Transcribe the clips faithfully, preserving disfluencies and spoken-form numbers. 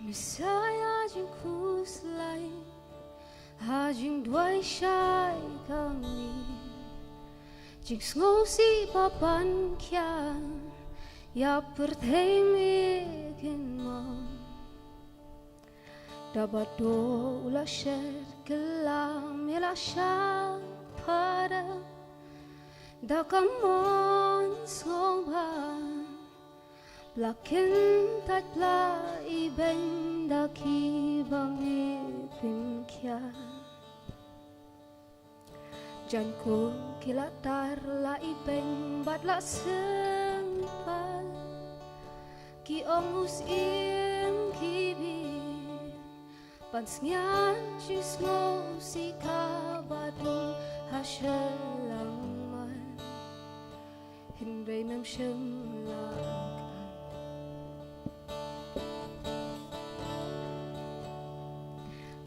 Messiah jingkhuslai ha jingduwai shai kane, jingsngewsih ba ban khia ïa pyrthei me kin mon. Da ba dei u la shet kylla me la shah para, da ka mon sngewbha la kyntait la ibeiñ da kiba me pynkhia. Jaiñkung ki la tar la ibeiñ bad la sngewbha, ki ong u Syiem ki bieit, ban sngew jingsngewsih kaba dum ha shyllangmat. Hynrei mem shym la kah.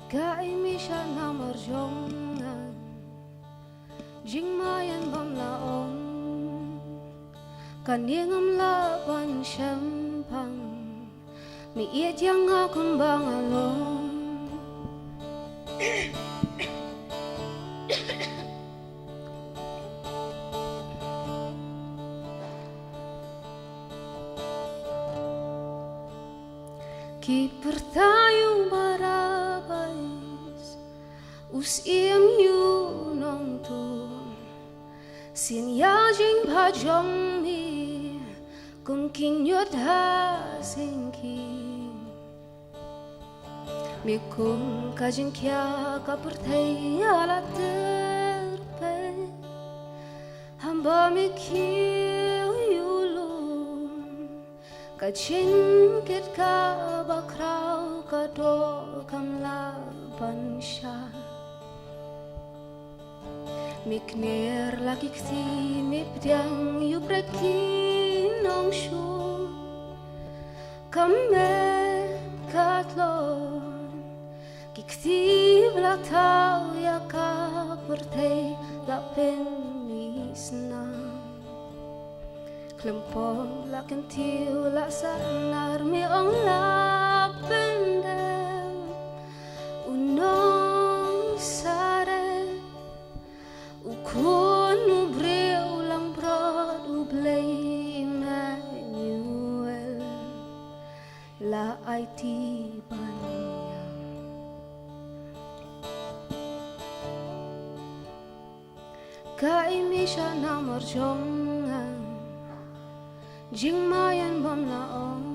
Ka ai mi sha namar jong nga, jingmaïan bym la ong. Kane ngam lah ban shemphang, me ïeit ïa nga kumba nga long. Ki pyrta ïa u Barabbas, u Syiem ïa u nongtuh. Sien ïa jingbha jong me kum ki ñiut ha syngkien. Me kum ka jingkhia ka pyrthei ha la tyrpeng. Haba me khiew ïa u lum, ka jingkit kaba khraw ka doh kam lah ban shah. Me kner la ki kti, me pdiang ïa u briew ki nongshoh. Ka met ka tlot, ki kti ba la thaw ïa ka pyrthei la pynmih snam. Khlem pom la kyntiew la sahnarmih, ong la pyndem u nongsareh, u Khun u briew langbrot, U Blei Immanuel la aiti ban ïam. Ka ai mi sha namar jong nga, jingmaïan bym la ong.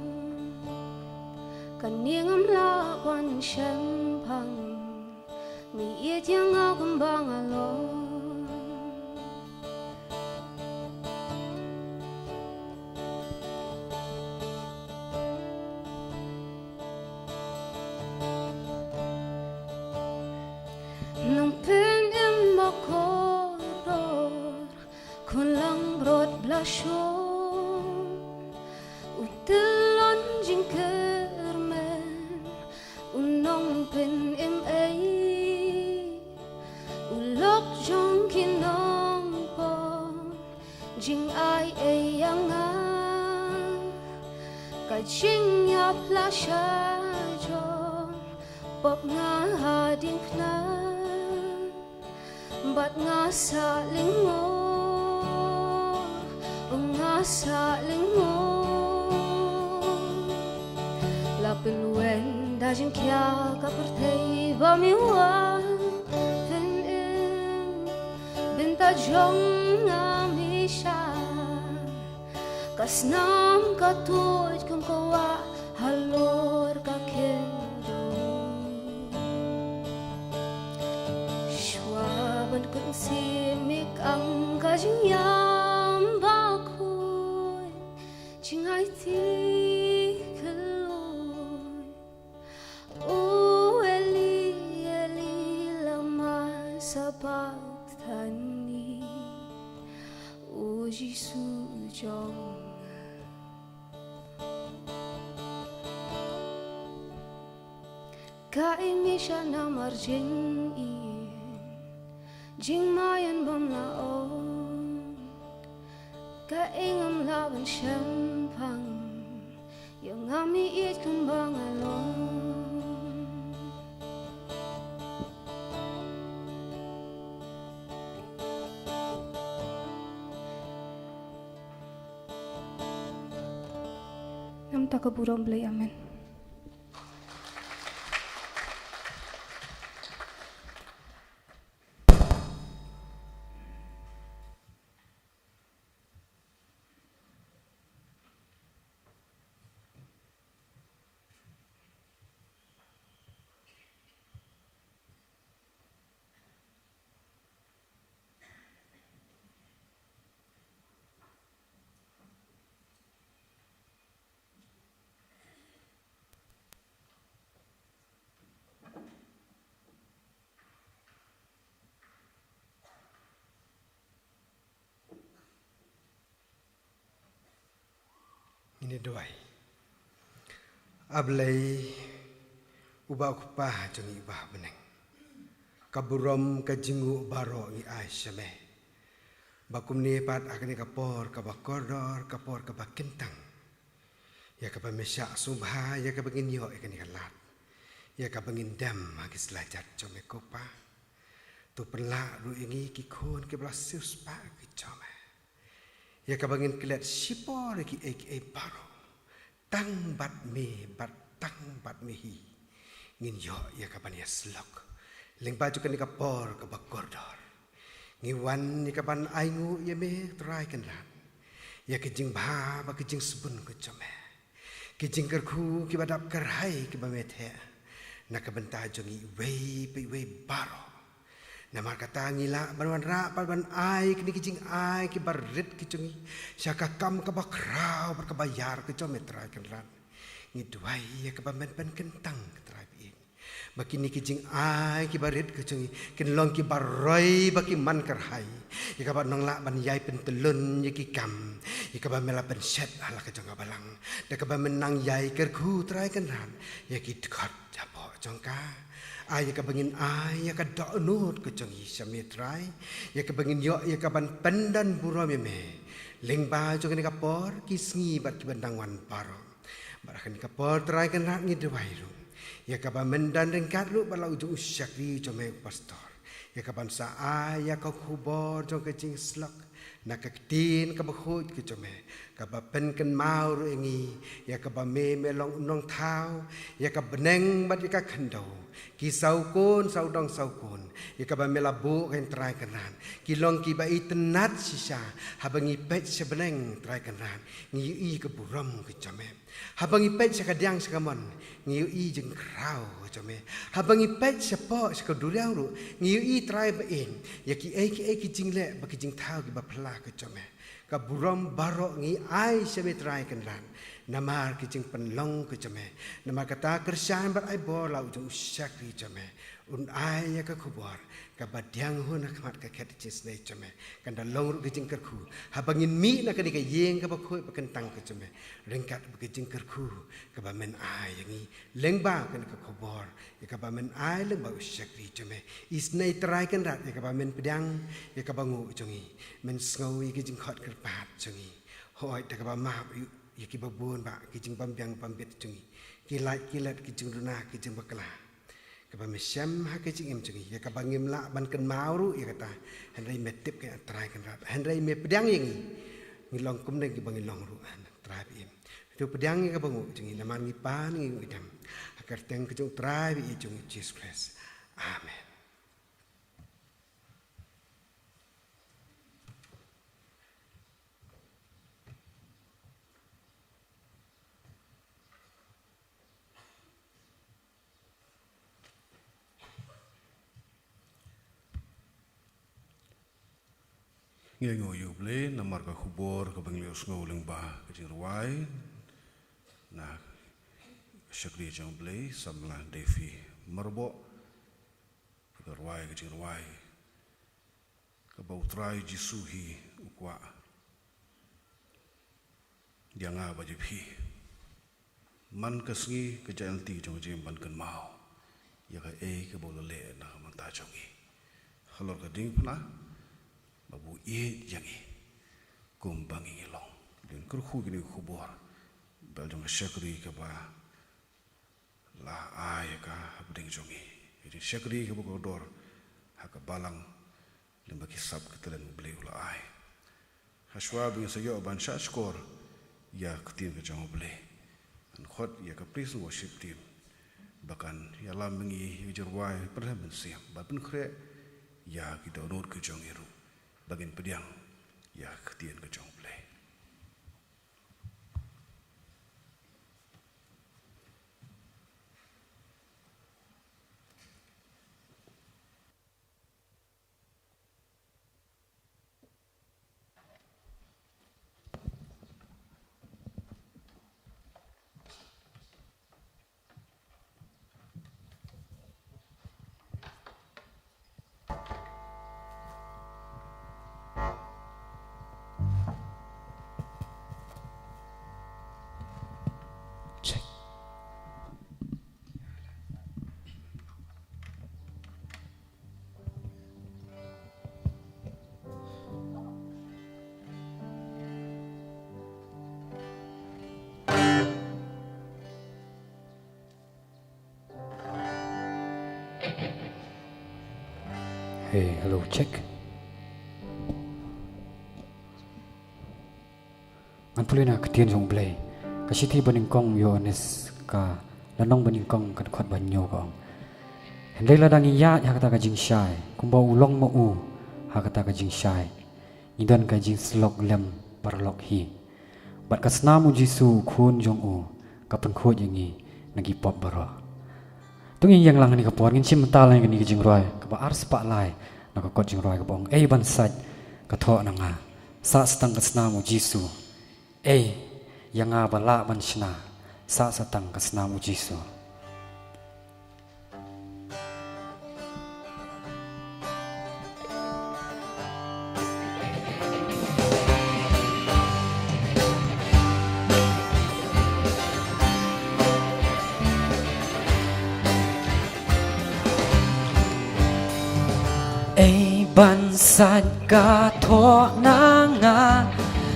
Kane ngam lah ban shemphang, me ïeit ïa nga kumba nga long. Nang pynim ba kordor, Khun langbrot ba la shong, u tyllun jingkyrmen, u nongpynim ei, u lok jong ki nongpop, jingai ei ïa nga, ka jingïap la shah jong, pop nga ha diengphna. Bad nga sah lyngngoh, nga sah lyngngoh. La pynweng da jingkhia ka pyrthei ba me wad pynim, bynta jong nga me shah. Ka snam ka tuid kum ka wah halor ka khyndew. Shuwa ban kut mynsiem me khang ka jingïam bakhuid, jingaiti kylluid. O Eli, Eli, lama sabakhtani. O Jisu jong nga. Kaei me shah namar jingïeit, jingmaïan bym lah ong. Kaei ngam lah ban shemphang, ïa nga me ïeit kumba nga long. Mynta ka burom Blei, amen. Ngin ïa duwai. A Blei, uba u Kpa jong ngi uba ha bneng, ka burom ka jingnguh baroh ngi ai sha me. Ba kumne pat ha kane ka por kaba kordor, ka por kaba kyntang, ïa kaba me shah sngewbha ïa kaba ngin ïoh ïa kane ka lad, ïa kaba ngin dem ha ki slajat jong me ko Pa. To pynlah ruh ïa ngi ki khun kiba la siewspah ki jong me, ïa kaba ngin klet shipor ïa kiei kiei baroh. Tang bad me, bad tang bad me hi ngin ïoh ïa kaban ïasyllok lyngba jong kane ka por kaba kordor. Ngi wan ïa kaban ainguh ïa me Trai Kynrad, ïa ka jingbha bad ka jingsbun ka jong me, ki jingkyrkhu kiba dap kyrhai kiba me theh na ka bynta jong ngi iwei pa iwei baroh. Namar kata ngi lah ban wanrah bad ban ai kine ki jingai kiba rit ki jong ngi sha ka kam kaba khraw bad kaba ïar ka jong me Trai Kynrad. Ngi duwai ïa kaba men pynkyntang ka Trai ba ïeit, ba kine ki jingai kiba rit ki jong ngi kin long kiba roi ba ki man kyrhai, ïa kaba nang lah ban ïai pyntyllun ïa ki kam, ïa kaba me la pynshet ha la ka jong ka balang, da kaba men nang ïai kyrkhu Trai Kynrad ïa ki dkhot hapoh jong ka. Ai ïa kaba ngin ai ïa ka dohnud ka jong ngi sha me Trai, ïa kaba ngin ïoh ïa kaban pyndon burom ïa me lyngba jong kane ka por, ki sngi bad kiban dang wan baroh. Bad ha kane ka por Trai Kynrad ngi duwai ruh ïa kaba men don ryngkat ruh bad la u jong u shakri jong me u pastor, ïa kaban sa ai ïa ka khubor jong ka jingïasyllok na ka ktien kaba khuid ka jong me, kaba pynkynmaw ruh ïa ngi ïa kaba me me long u nongthaw ïa ka bneng bad ïa ka khyndew. Ki saw khun, saw dong saw khun, ïa kaba me la buh kein Trai Kynrad, ki long kiba itynnad shisha. Haba ngi peit sha bneng Trai Kynrad, ngi ïohi ka burom ka jong me. Haba ngi peit sha ka diang sha ka mon, ngi ïohi jingkhraw ka jong me. Haba ngi peit shapoh sha ka duriaw ruh, ngi ïohi Trai ba ïeit ïa kiei kiei ki jingleh bad ki jingthaw kiba phylla ka jong me. Ka burom baroh ngi ai sha me Trai Kynrad namar ki jingpynlong ka jong me. Namar kata kyrshan bad ai bor la u jong u shakri jong me, un ai ïa ka khubor kaba diang hun ha khmat ka khet jingsnei jong me. Kan da long ruh ka jingkyrkhu haba ngin mih na kane ka ïing kaba khuid ba kyntang ka jong me, ryngkat bad ka jingkyrkhu kaba men ai ïa ngi lyngba kane ka khubor ïa kaba men ai lyngba u shakri jong me. Isynei Trai Kynrad ïa kaba men pdiang ïa ka banguh jong ngi, men sngew ïa ki jingkhot kyrpad jong ngi. Hooid, da kaba map ïa kiba bun bah ki jingbymbiang bymbit jong ngi, ki lait ki let, ki jingduna ki jingbakla, kaba me shem ha ka jingim jong ngi, ïa kaba ngim lah ban kynmaw ruh ïa kata. Hynrei me tip kein Trai Kynrad, hynrei me pdiang ïa ngi, ngi long kumne kiba ngi long ruh, Trai ba ïeit. To pdiang ïa ka banguh jong ngi namar ngi pan ngi ïa u dem ha ka kyrteng ka jong u Trai ba ïeit jong ngi Jisu Khrist. Amen. Ngi ainguh ïa u Blei namar ka khubor kaba ngi la ïohsngew lyngba ka jingrwai na ka shakri jong u Blei, samla Davie Myrboh, ka rwai ka jingrwai kaba U Trai Jisu hi u kwah ïa nga bad ïa phi. Man ka sngi ka jaiñ lynti jong ka jingim ban kynmaw ïa kaei kaba u la leh na ka bynta jong ngi. Halor ka diengphna, ba u ïeit ïa ngi kumba ngi ngi long. Dang kyrkhu kine ki khubor bad jong ka shakri kaba la ai ïa ka hapdeng jong ngi. Ka jingshakri kaba kordor ha ka balang lyngba ki sap ki talent U Blei u la ai. Hashwa ba ngin sa ïoh ban shahshkor ïa ka ktien ka jong U Blei, Ngan khot ïa ka praise and worship team ba kan ïalam bad ngi ïa ka jingrwai pyrshah mynsiem bad pynkhreh ïa ki dohnud ki jong ngi ruh ba ngin pdiang ïa ka ktien ka jong U Blei. Check. Hey, hello, check. Ngan pule na ka ktien jong U Blei. Ka shithi banyngkong u Ïoannis ka lynnong banyngkong ka dkhot ba hynñiew ka ong: Hynrei lada ngi ïaid ha kata ka jingshai kumba u long ma u ha kata ka jingshai, ngi don ka jingsyllok lem paralok hi, bad ka snam U Jisu U Khun jong u ka pynkhuid ïa ngi na ki pop baroh. To ngin ïeng lang ha kane ka por, ngin shim bynta lang ïa kane ka jingrwai kaba ar spah lai na ka kot jingrwai kaba ong: Ei ban sait ka thoh na nga, sah sa tang ka snam U Jisu. Ei ïa nga ba lah ban shna, sah sa tang ka snam U Jisu. Ei ban sait ka thoh na nga,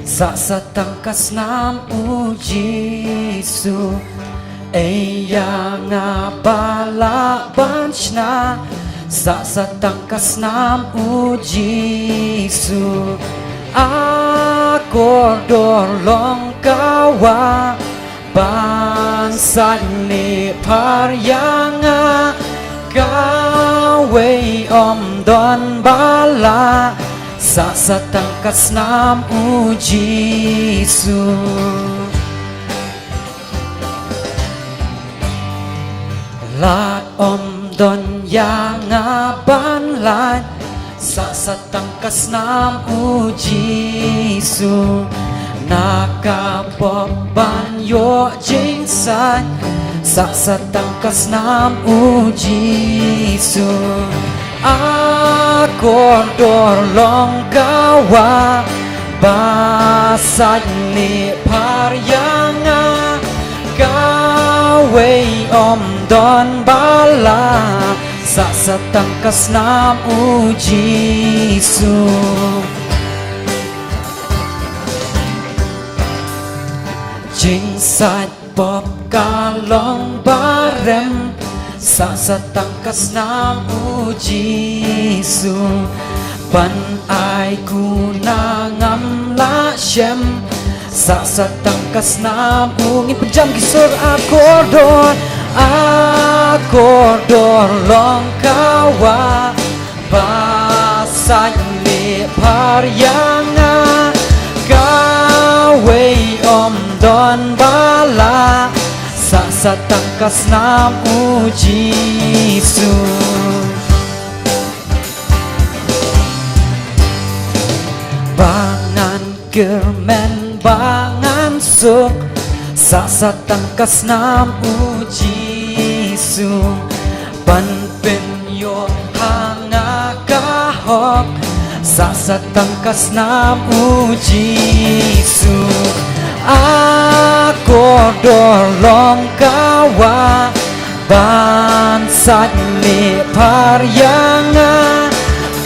sah sa tang ka snam U Jisu. Ei ïa nga ba lah ban shna, sah sa tang ka snam U Jisu. A kordor long ka wah ban sait leh phar ïa nga, kawei ym don ba lah, sah sa tang ka snam U Jisu. Lad ym don ïa nga ban lait, sah sa tang ka snam U Jisu. Na ka pop ban ïoh jingsait, sah sa tang ka snam U Jisu. A kordor long ka wah ba sait leh phar ïa nga, kawei ym don ba lah, sah sa tang ka snam U Jisu. Jingsait pop ka long ba rem, sah sa tang ka snam U Jisu. Ban ai kuna ngam lah shem, sah sa tang ka snam U. Ngin pynjam ki sur. A kordor, a kordor long ka wah ba sait leh phar ïa nga, kawei ym don ba lah, sah sa tang ka snam U Jisu. Ba ngan kyrmen ba ngan suk, sah sa tang ka snam U Jisu. Ban pynïoh ha nga ka hok, sah sa tang ka snam U Jisu. A kordor long ka wah ban sait leh phar ïa nga,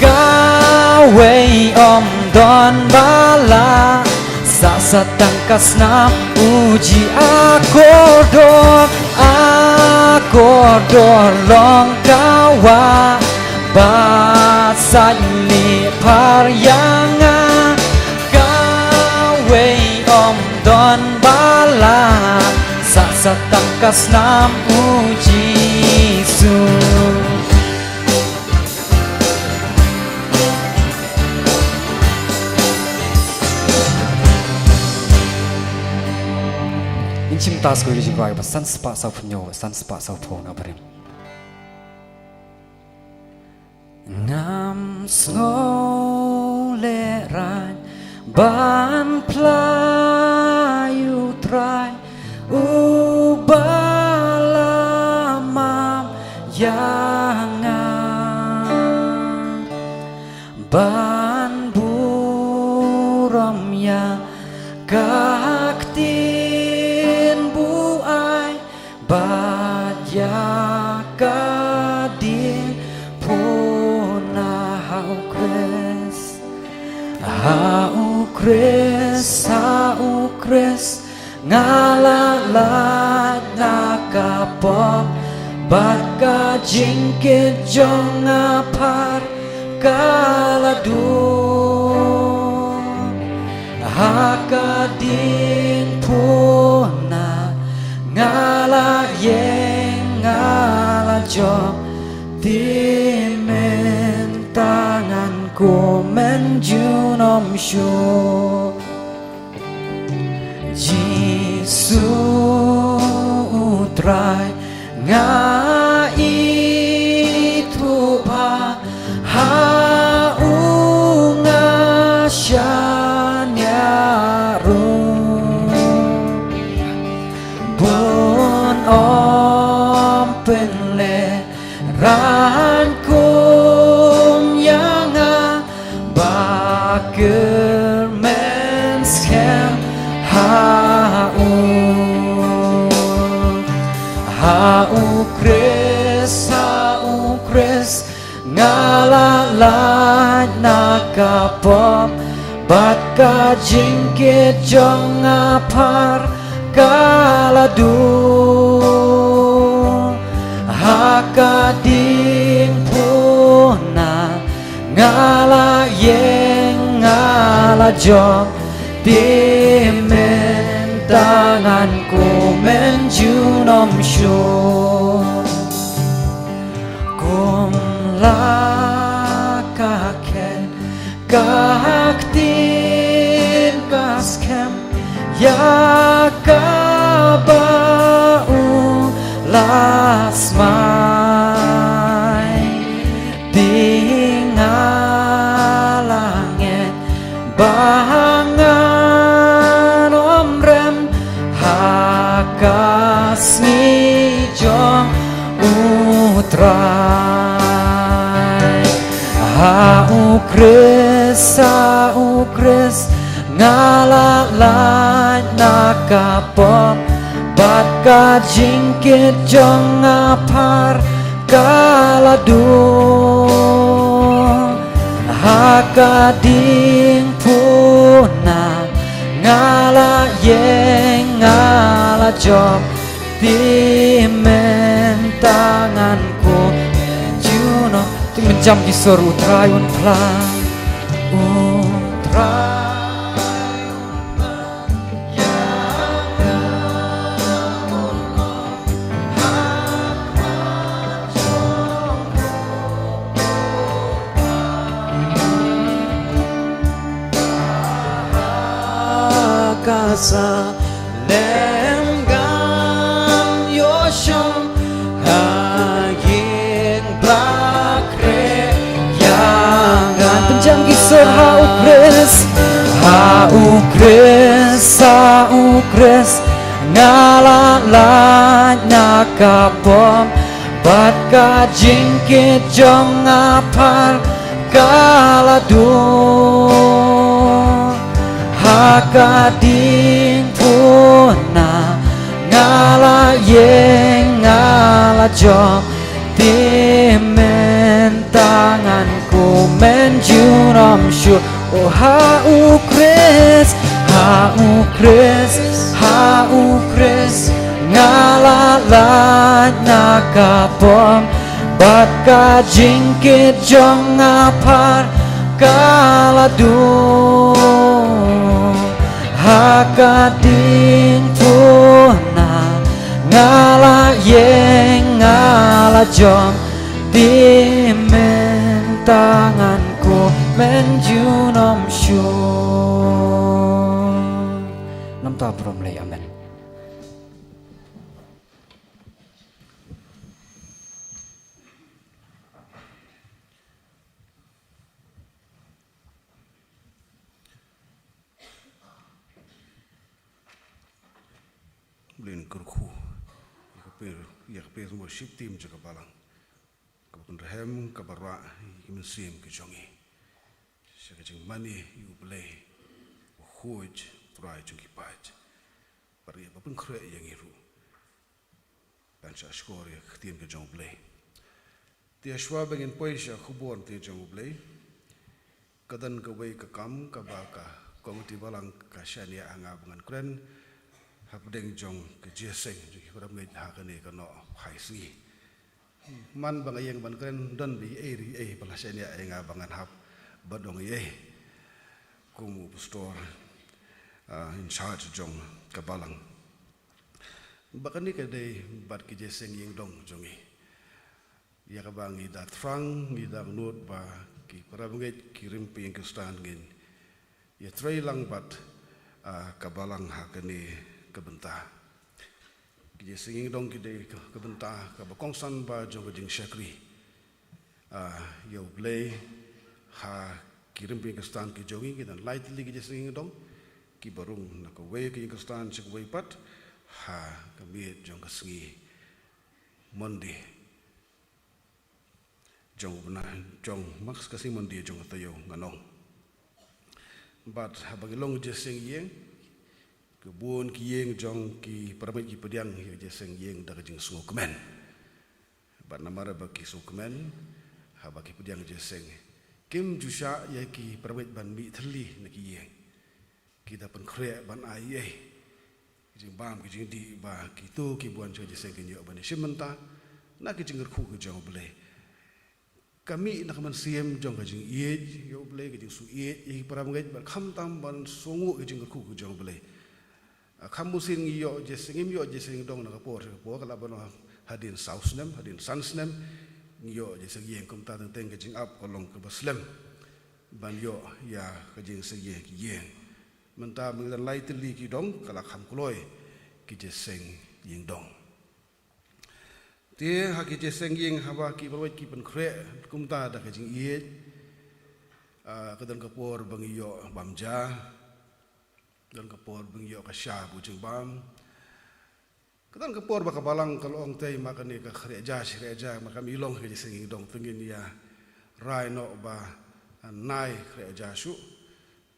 kawei ym don ba lah, sah sa tang ka snam U Ji. A kordor, a kordor long ka wah ba sait leh phar ïa nga, kawei ym don ba lah, sah Sa tang ka snam u Jisu. Ngin shim ta shuwa ïa ka jingrwai ba san spah saw phew hynñiew, ba san spah saw phew hynñiew na barim. Ngam sngew lehraiñ ban phla ïa u Trai uba la map ïa nga, ban burom ïa ka ktien buaid bad ïa ka diengphna. Ha u Khrist, ha u Khrist, ha u Khrist nga la lait na ka pop, bad ka jingkit jong nga phar ka la dur. Ha ka diengphna nga la ïeng, nga la jop, te mynta ngan kumne junom shuh. Jisu u Trai, nga ithuh bha ha u, nga shaniah ruh. Bun ym pynlehraiñ kum ïa nga, ba kyrmen skhem ha u, ha u Khrist, ha u Khrist nga la lait na ka pop, bad ka jingkit jong nga phar ka la dur. Ha ka diengphna nga la ïeng, nga la jop, te mynta ngan kumne junom shuh. Kum la ka khet ka ktien ka skhem ïa kaba u la smai, te nga la ngeit ba ngan ym rem ha ka sngi jong u Trai. Ha u Khrist, ha u Khrist nga la lait na ka pop, bad ka jingkit jong nga phar ka la dur. Ha ka diengphna nga la ïeng, nga la jop, te mynta ngan kumne junom. Te ngin jam ki sur. U Trai un phla, u Trai ka sa lem gam ïoh shong ha ïing ba khreh ïa nga. Pynjam ki sur. Ha u Khrist, ha u Khrist, ha u Khrist nga la lait na ka pop, bad ka jingkit jong nga phar ka la dur. Ha ka diengphna nga la ïeng, nga la jop, te mynta ngan kumne junom shuh. O ha u Khrist, ha u Khrist, ha u Khrist nga la lait na ka pop, bad ka jingkit jong nga phar ka la dur. Ha ka diengphna Nga la ïeng, nga la jop, dei mynta ngan kmen junom shuh. Namta prom lei, amen. Blei un kyrkhu ïa ka pyrshah, ïa ka pyrshah mo shiptim jong ka balang. Kaba pynrhem, kaba rah ïa ki mynsiem ki jong ngi sha ka jingmane ïa U Blei, U Khuid, U Trai jong ki paid. Bad ïa ba pynkhreh ïa ngi ruh ban shah shkor ïa ka ktien ka jong U Blei. Te shuwa ba ngin poi sha ka khubor te jong U Blei, ka don kawei ka kam kaba ka Komiti Balang ka shaniah ha nga ba ngan kren hapdeng jong ka jingïaseng jong ki para bangeit ha kane ka Nohphaisngi. Man ba nga ïeng ban kren, don ba ei ei ba la shaniah ïa nga ba ngan hap ban ong ei ei kum u pastor, ah, in charge jong ka balang. Ba kane ka dei bad ka jingïaseng ïing dong jong ngi, ïa kaba ngi da thrang, ngi da ngnud ba ki para bangeit, ki riewpyngngad Khristan ngin ïatrei lang bad, ah, ka balang ha kane ka bynta. Ka jingïaseng ïing dong ka dei ka, ka bynta kaba kongsan bha jong ka jingshakri, ah, ïa U Blei ha ki riewpyngngad Khristan ki jong ngi. Ki don lai tylli ka jingïaseng ïing dong kiba rung na kawei ka ïing Khristan sha kawei pat ha ka miet jong ka sngi Monday jong u bnai, jong, ma, ka sngi Monday jong ka taïew, ngan ong. Bad haba ngi long jingïaseng ïing, ki bun ki ïing jong ki para bangeit ki pdiang ïa ka jingïaseng ïing da ka jingsngewkmen. Bad namar ba ki sngewkmen, haba ki pdiang jingïaseng, kim ju shah ïa ki para bangeit ban mih thylli na ki ïing. Ki da pynkhreh ban ai ei ei, ki jingbam, ki jingdih, ba kito kiba wan sha ka jingïaseng kin ïoh ban ïashim bynta na ka jingkyrkhu ka jong U Blei. Ka mih na ka mynsiem jong ka jingïeit ïa U Blei, ka jingsuh ïeit ïa ki para bangeit, bad khamtam ban sngewnguh ka jingkyrkhu ka jong U Blei. Ah, kham mynsiem ngi ïoh jingïaseng, ngim ïoh jingïaseng dong na ka por sha ka por, ka lah ban ong hadien saw snem, hadien san snem ngi ïoh jingïaseng ïing. Kumta teng teng ka jingap ka long kaba slem ban ïoh ïa ka jingïaseng ïing, ka ïing. Mynta ba ngi don lai tylli ki dong, ka la kham kloi ki jingïaseng ïing dong. Te ha ki jingïaseng ïing haba ki para bangeit ki pynkhreh kumta da ka jingïeit, ah, ka don ka por ba ngi ïoh bam ja, don ka por ba ngi ïoh ka sha bad u jingbam. Ka don ka por ba ka balang ka la ong te, ma kane ka khreh ja shi khreh ja, ma kam i long ha ka jingïaseng ïing dong, te ngin ïa rai noh ba, ah, nai khreh ja shuh.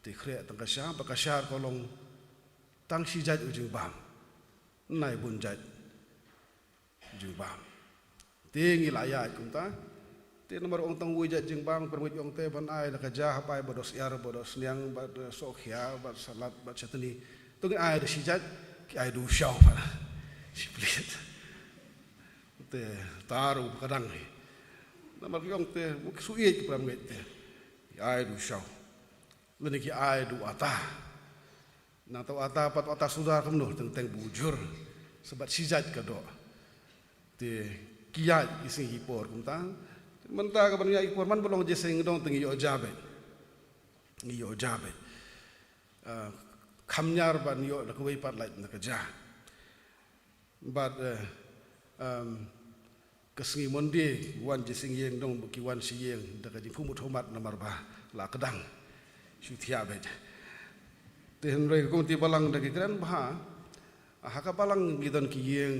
Te khreh tang ka sha, ba ka sha ka long tang shi jait u jingbam, nai bun jait jingbam. Te ngi la ïaid kumta. Te namar ong tang uwei jait jingbam, para bangeit ong te ban ai da ka ja, hap ai bad dohsyiar, bad dohsniang, bad, eh, sohkhia, bad salad, bad chutney. To ngin ai da shi jait, ki ai da u shaw pat. Shi pliat. Te tar u ba ka dang hi. Namar ki ong te, ki suh ïeit ki para bangeit te, ki ai da u shaw. Lane ki ai da u ata. Nangta u ata pat, u ata sudar kumno, teng teng bujur. Sa bad shi jait ka doh. Te ki ïaid ki sngi ki por kumta. Mynta kaban ïaid ki por, man ba long jingïaseng ïing dong te ngi ïoh ja beit. Ngi ïoh ja beit. Ah, kham ñiar ban ïoh na kawei pat lait na ka ja. Bad, eh, em, ka sngi Monday, wan jingïaseng ïing dong, ki wan sha ïing da ka jingkhmut khmat namar ba la kdang shu thiah beit. Te hynrei ka Komiti Balang da ki kren ba ha, ha ka balang ngi don ki ïing,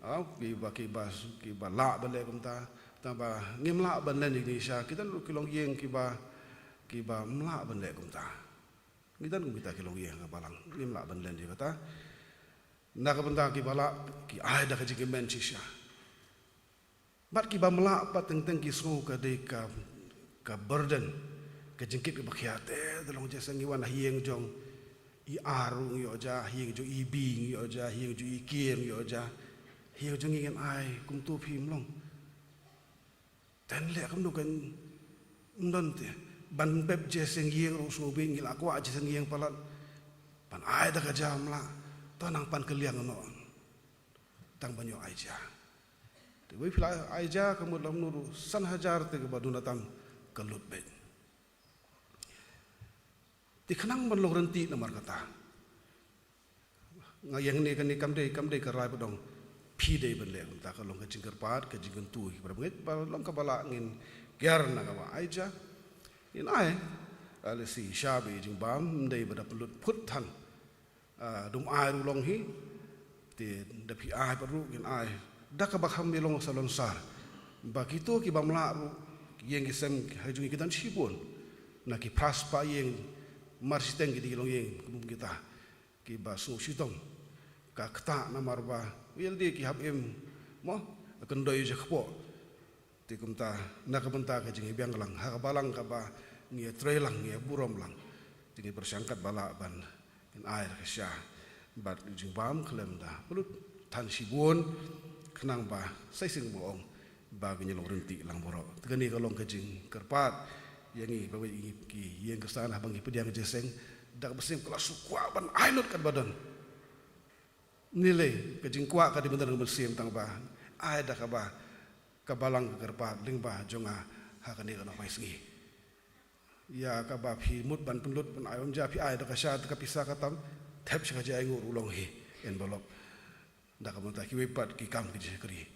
ah, kiba, kiba, kiba lah ban leh kumta, tangba ngim lah ban len ïa kine sha, ki don ruh ki longïing kiba, kiba ym lah ban leh kumta. Ngi don kum kita ki longïing ha ka balang, ngim lah ban len ïa kata. Na ka bynta kiba lah, ki ai da ka jingkmen shisha. Bad kiba ym lah pat teng teng ki sngew ka dei ka, ka burden, ka jingkit kaba khia te, da long jingïaseng, ngi wan ha ïing jong i ar ruh ngi ïoh ja, ha ïing jong i bi ngi ïoh ja, ha ïing jong i kiew ngi ïoh ja, ha ïing jong ngi ngin ai kumto phi, ym long. Ten leh kumno kan, ym don te. Ban pep jingïaseng ïing ruh sngewbha ngi la kwah jingïaseng ïing palat. Ban ai da ka ja ym lah. To nang pan kylliang noh. Tang ban ïoh ai ja. Te wei phi la ai ja ka mut lymno ruh san hajar te kaba duna tam ka lut beit. Te khnang ban long rynti namar kata. Nga ïeng ne kane kam dei, kam dei ka rai ba dong. Phi dei ban leh kumta, ka long ka jingkyrpad, ka jingkyntu ïa ki para bangeit, ba long kaba lah ngin kiar na kaba ai ja. Ngin ai, ah, lehse sha ba i jingbam, ym dei ba da pynlut phut than. Ah, dum ai ruh long hi. Te da phi ai pat ruh ngin ai da kaba kham ïalong salonsar. Ba kito ki bym lah ruh, ïing ki sem ha jong ki don shibun. Na ki phra spah ïing, mar shiteng ki dei ki longïing kum kita. Kiba sngewshitom. Ka ktah namar ba ïalade ki hap im, mo, ka kyndoi ja kpoh. Te kumta, na ka bynta ka jingïabiang lang ha ka balang kaba ngi ïatrei lang, ngi ïaburom lang. Te ngi pyrshang katba lah ban ngin ai da ka sha. Bad ka jingbam khlem da pynlut than shibun, khnang ba sa shisien ba ong ba ngin ïalong rynti lang baroh. Te kane ka long ka jingkyrpad ïa ngi ba wei ngi ki ïing Khristan haba ngi pdiang jingïaseng, da kaba sngewsih ka la shu kwah ban ai lut katba don. Nilai ka jingkwah ka dei ban don ka mynsiem tang ba ai da kaba ka balang ka kyrpad lyngba jong nga ha kane ka nongmai sngi. Ïa kaba phi mut ban pynlut ban ai, ym ja phi ai da ka sha, da ka pisa ka tam, thep sha ka jingainguh ruh long hi, envelope. Da ka bynta kiwei pat ki kam ki jingshakri,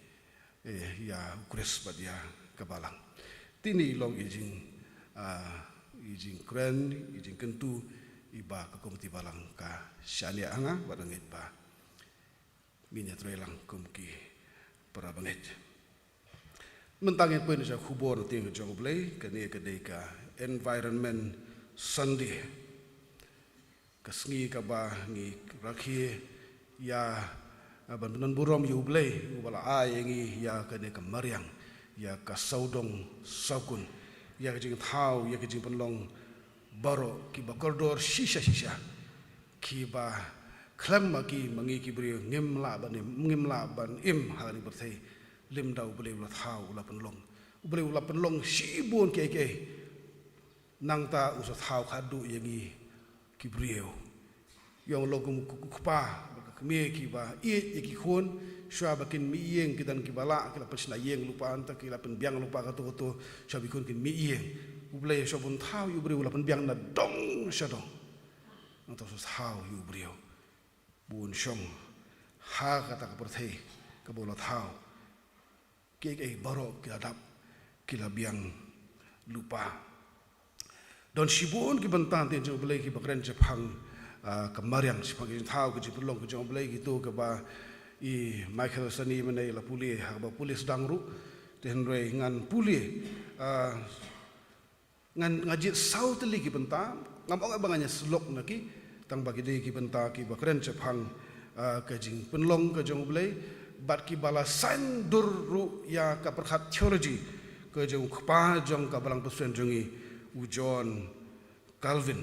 eh, ïa u Khrist bad ïa ka balang. Te ine i long i jing, ah, i jingkren, i jingkyntu iba ka komiti balang ka shaniah ha nga bad nga ngeit ba ngin ïatrei lang kum ki para bangeit. Mynta ngin poi na ka khubor ktien jong U Blei, kane ka dei ka Environment Sunday. Ka sngi kaba ngi rakhe ïa, ah, ban pynburom ïa U Blei uba la ai ïa ngi ïa kane ka mariang, ïa ka sawdong sawkun, ïa ka jingthaw, ïa ka jingpynlong baroh kiba kordor shisha shisha, kiba khlem ma ki ma ngi ki briew ngim lah ban im, ngim lah ban im ha kane ka pyrthei. Lymda U Blei u la thaw, u la pynlong, U Blei u la pynlong shibun kiei kiei. Nangta u sa thaw khadduh ïa ngi ki briew. Ïong long kum u kpa bad ka kmie kiba ïeit ïa ki khun, shuwa ba kin mih ïing ki don kiba lah, ki la pynshna ïing lypa, nangta ki la pynbiang lypa kato kato, shuwa ba ki khun kin mih ïing. U Blei shuwa ba un thaw ïa u briew u la pynbiang na dong sha dong. Nangta u sa thaw ïa u briew ba un shong ha kata ka pyrthei kaba u la thaw. Kiei kiei baroh ki la dap, ki la biang lypa. Don shibun ki bynta ktien jong U Blei kiba kren shaphang, ah, ka mariang, shaphang ka jingthaw, ka jingpynlong ka jong U Blei, kito kiba i Michael Sani mynne i la pule ha kaba pule sdang ruh. Te hynrei ngan pule, ah, Ngan, nga jied saw tylli ki bynta, ngam ong ba ngan ïa sylok na ki, tang ba ki dei ki bynta kiba kren shaphang, ah, ka jingpynlong ka jong U Blei, bad kiba la saiñdur ruh ïa ka pyrkhat theology ka jong u kpa jong ka Balang Presbyterian jong ngi, u John Calvin,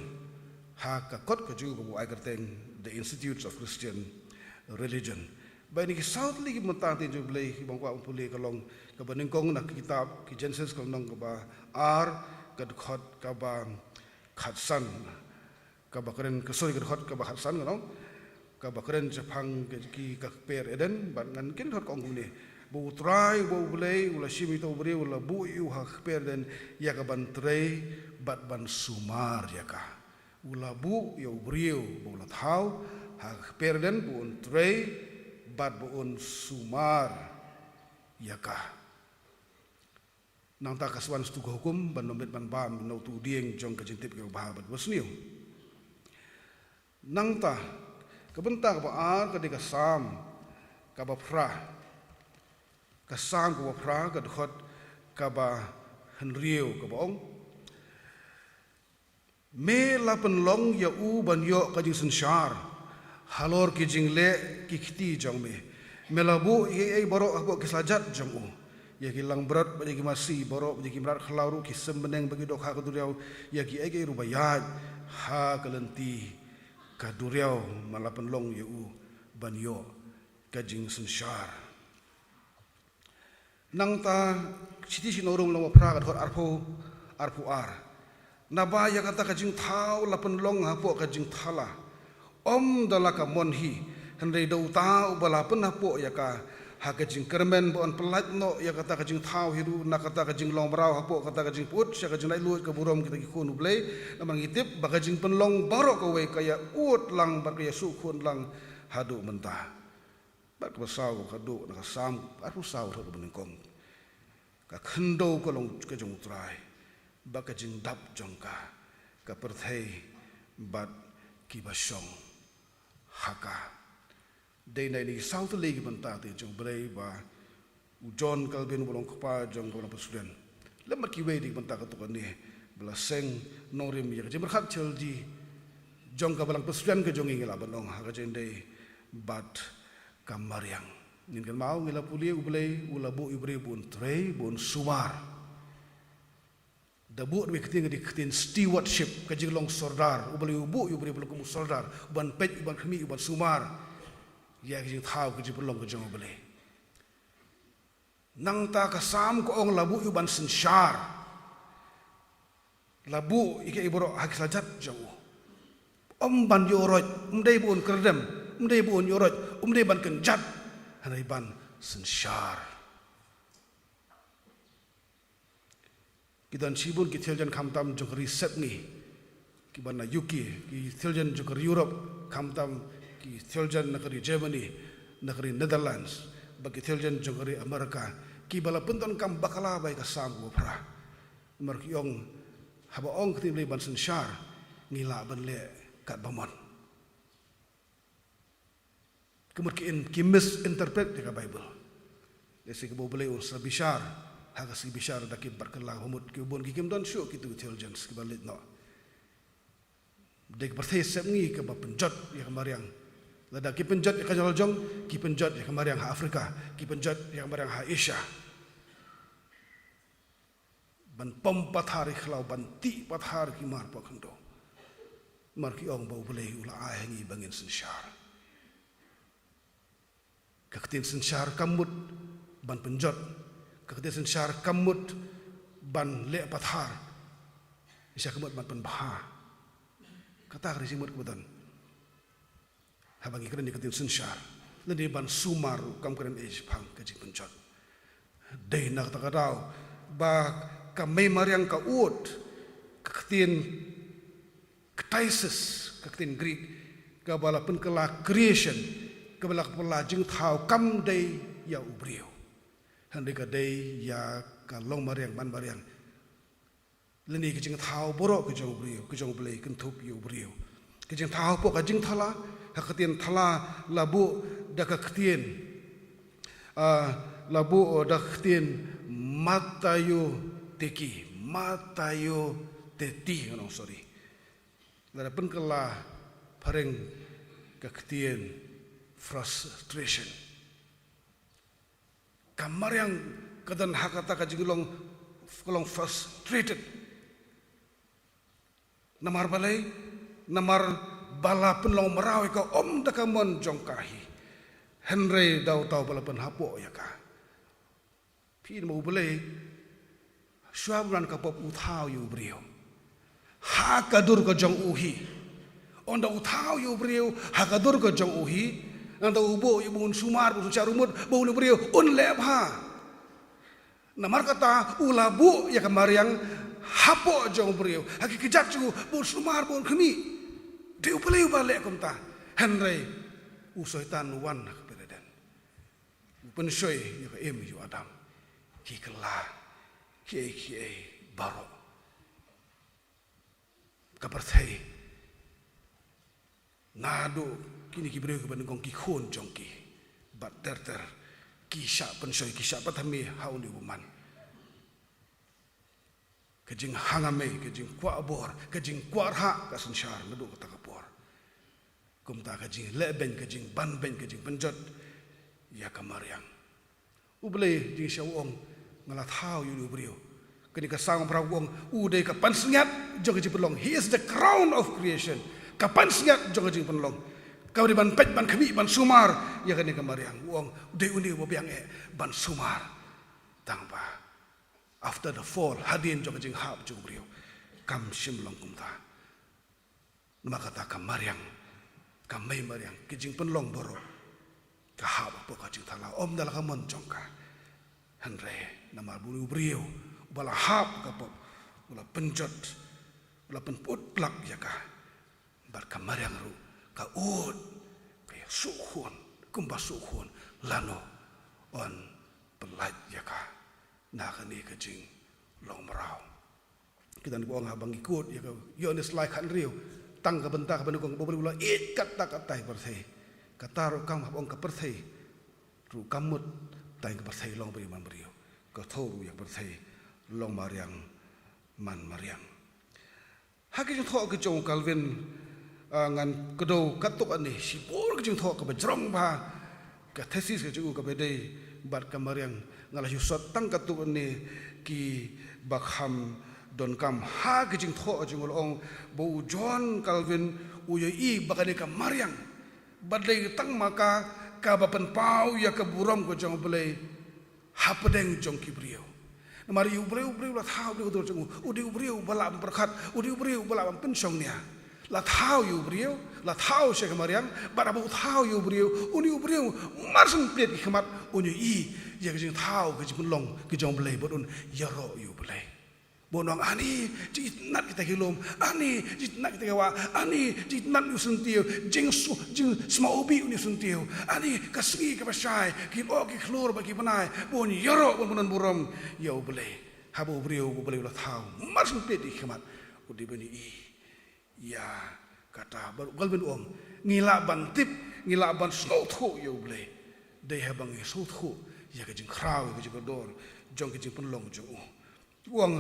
ha ka kot ka jong u kaba u ai kyrteng The Institutes of Christian Religion. Ba ine ki saw tylli ki bynta ktien jong U Blei kiba nga kwah ban pule ka long kaba nyngkong na ka kitab ki Genesis ka lynnong kaba ar, ka dkhot kaba khatsan. Kaba kren, ka, sorry, ka dkhot kaba khatsan ka long kaba kren shaphang ka, ki, ka kper Eden, bad ngan kren dkhot ka ong kumne. Ba U Trai, ba U Blei u la shim ïa uto u briew, u la buh ïa u ha ka kper Eden ïa ka ban trei bad ban sumar ïa ka. U la buh ïa u briew ba u la thaw ha ka kper Eden ba un trei bad ba un sumar ïa ka. Nangta ka sa wan sa uto ka hukum ban ym bit ban bam na uto u dieng jong ka jingtip kiba bha bad ba sniew. Nangta ka bynta kaba ar ka dei ka Salm kaba phra. Ka Salm kaba phra, ka dkhot kaba hynriew, kaba ong: Me la pynlong ïa u ban ïoh ka jingsynshar halor ki jingleh ki kti jong me. Me la buh ïa kiei kiei baroh hapoh ki slajat jong u, ïa ki langbrot bad ïa ki masi baroh bad ïa ki mrad khlaw ruh, ki sym bneng bad ki dohkha ka duriaw, ïa kiei kiei ruh ba ïaid ha ka lynti ka duriaw. Me la pynlong ïa u ban ïoh ka jingsynshar. Nangta Shithi Shnong Rom lynnong ba phra, ka dkhot arphew, arphew ar: Naba ïa kata ka jingthaw la pynlong hapoh ka jingthala, ym da la ka mon hi, hynrei da uta uba la pynhapoh ïa ka, ha ka jingkyrmen ba yn pyllait noh ïa kata ka jingthaw hi ruh na kata ka jinglong mraw hapoh kata ka jingpyut sha ka jinglaitluid ka burom kita ki khun U Blei. Namar ngi tip ba ka jingpynlong baroh kawei ka ïa ud lang bad ka ïa shu khun lang haduh mynta. Bad kaba saw ka duh na ka Salm arphew saw, ka banyngkong: Ka khyndew ka long ka jong U Trai, bad ka jingdap jong ka, ka pyrthei bad kiba shong ha ka. Dei na ine i saw tylli ki bynta te jong U Blei ba u John Calvin uba long kpa jong ka Balang Presbyterian lem bad kiwei de ki bynta katto katne ba la seng nongrim ïa ka jingpyrkhat jong ka, jong ka Balang Presbyterian ka jong ngi, ngi lah ban ong ha ka jingdei bad ka mariang. Ngin kynmaw, ngi la pule U Blei u la buh ïa u briew ban trei, ban sumar. Da buh da ka ktien, ka ktien stewardship, ka jinglong sordar. U Blei u buh ïa u briew ban long kum u sordar, u ban peit, u ban khmih, u ban sumar ïa ka jingthaw, ka jingpynlong ka jong U Blei. Nangta ka Salm ka ong la buh ïa u ban synshar. La buh ïa kiei baroh ha ki slajat jong u. Ym ban ïoh roit, ym dei ba un kyrdem, ym dei ba un ïoh roit, ym dei ban kynjat, hynrei ban synshar. Ki don shibun ki theologian khamtam jong ka ri sepngi, kiba na U K, ki theologian jong ka ri Europe, khamtam ki theologian na ka ri Germany, na ka ri Netherlands, bad ki theologian jong ka ri America, kiba la pyndonkam bakla bad ka Salm kaba phra. Namar ki ong, haba ong ka ktien Blei ban synshar, ngi lah ban leh katba mon. Ka mut ki in, ki misinterpret ïa ka Bible. Lehse kaba U Blei un sa bishar ha ka sngi bishar, da ki bat kylla, ka mut ki bun ki kim don shuh kitu ki theologians kiba leit noh. Dei ka pyrthei sepngi kaba pynjot ïa ka mariang. Lada ki pynjot ïa ka jylla jong, ki pynjot ïa ka mariang ha Africa, ki pynjot ïa ka mariang ha Asia. Ban pom pathar ïa ki khlaw, ban tih pathar ïa ki mar poh khyndew. Namar ki ong ba U Blei u la ai ha ngi ba ngin synshar. Ka ktien synshar kam mut ban pynjot. Ka ktien synshar kam mut ban leh pathar. Shisha ka mut ban pynbha. Kata ka dei shi mut kaba don. Haba ngi kren ïa ka ktien synshar, lane ban sumar ruh kam kren ei shaphang ka jingpynjot. Dei na kata ka daw ba ka mei mariang ka ud, ka ktien ktasis, ka ktien Greek, kaba la pynkylla creation, kaba la pynkylla jingthaw, kam dei ïa u briew. Hynrei ka dei ïa ka long mariang, man mariang. Lane ka jingthaw baroh ka jong u briew, ka jong U Blei, kynthup ïa u briew. Ka jingthaw hapoh ka jingthala, ha ka ktien thala la buh da ka ktien, ah, la buh da ka ktien mataioteki, mataioteti, no, sorry. Lada pynkylla phareng ka ktien frustration. Ka mariang ka don ha kata ka jinglong, ka long frustrated. Namar balei, namar ba la pynlong mraw ïa ka ym da ka mon jong ka hi. Hynrei da uta uba la pynhapoh ïa ka. Phi ïohi ma U Blei, shuwa ban wan ka pop u thaw ïa u briew ha ka dur ka jong u hi. Ynda u thaw ïa u briew ha ka dur ka jong u hi, nangta u buh ïa u ba un sumar, ba un synshar, u mut ba une u briew un leh bha. Namar kata u la buh ïa ka mariang hapoh jong u briew, ha ki kjat jong u, ba un sumar, ba un khmih. Dei U Blei uba leh kumta. Hynrei u Soitan u wan ha ka Eden. U pynshoi ïa ka im ïa u Adam. Ki kylla kiei kiei baroh. Ka pyrthei, naduh kine ki briew kiba nyngkong, ki khun jong ki, bad ter ter, ki shah pynshoi, ki shah pathame ha une u bymman. Ka jinghangmei, ka jingkwah bor, ka jingkwah rhah ka synshar naduh kata ka por. Kumta ka jingleh beiñ, ka jingban beiñ, ka jingpynjot ïa ka mariang. U Blei jingshisha u ong, nga la thaw ïa u briew. Kane ka Salm ba phra u ong, u dei ka pansngiat jong ka jingpynlong. He is the crown of creation. Ka pansngiat jong ka jingpynlong. Kaba dei ban peit, ban khmih, ban sumar ïa kane ka mariang. U ong, u dei une uba biang eh ban sumar. Tangba after the fall, hadien jong ka jinghap jong u briew, kam shym long kumta. Namar kata ka mariang, ka mei mariang, ka jingpynlong baroh, Ka hap hapoh ka jingthala, ym da la ka mon jong ka. Hynrei namar ba une u briew uba la hap ka pop, u la pynjot, u la pynput plak ïa ka. Bad ka mariang ruh ka ud, ka ïa suk hun, kumba suk hun, lano yn pyllait ïa ka na kane ka jinglong mraw. Kita ngi ba ong haba ngi kut ïa ka Ïoannis lai khathynriew, tang ka bynta kaba nyngkong ba u briew u la ïeit katta katta ïa ka pyrthei. Kata ruh kam haba ong ka pyrthei ruh kam mut tang ka pyrthei long briew man briew. Ka thoh ruh ïa ka pyrthei long mariang man mariang. Ha ki jingthoh ki jong u Calvin, ah, ngan kdew katto katne, shibun ki jingthoh kaba jrong bha, ka thesis ka jong u kaba dei bad ka mariang, nga la shu sot tang katto katne kiba kham donkam. Ha ki jingthoh jong u la ong ba u John Calvin u ïohi ba kane ka mariang ba dei tang ma ka kaba pynpaw ïa ka burom ka jong U Blei hapdeng jong ki briew. Namar ïa U Blei, U Blei u la thaw, U Blei u dur jong u, u dei u briew ba lah ban pyrkhat, u dei u briew ba lah ban pynshong nia. La thaw ïa u briew, la thaw sha ka mariang, bad haba u thaw ïa u briew, une u briew mar shen peit ki khmat, un ïohi ïa ka jingthaw ka jingpynlong ka jong U Blei bad un ïaroh ïa U Blei. Bun ong, ani, jingitynnat kita ki lum, ani, jingitynnat kita ki wah, ani, jingitynnat une u syntiew, jingsu, jingsma ubi une u syntiew, ani, ka sngi kaba shai, ki lyoh ki khlur bad ki bnai, bun ïaroh, bun, bun burom ïa U Blei. Haba u briew U Blei u la thaw mar shen peit ki khmat, u dei ban ïohi ïa kata. Bad u Calvin u ong, ngi lah ban tip, ngi lah ban sngewthuh ïa U Blei dei haba ngi sngewthuh ïa ka jingkhraw, ïa ka jingkordor jong ka jingpynlong jong u. U ong,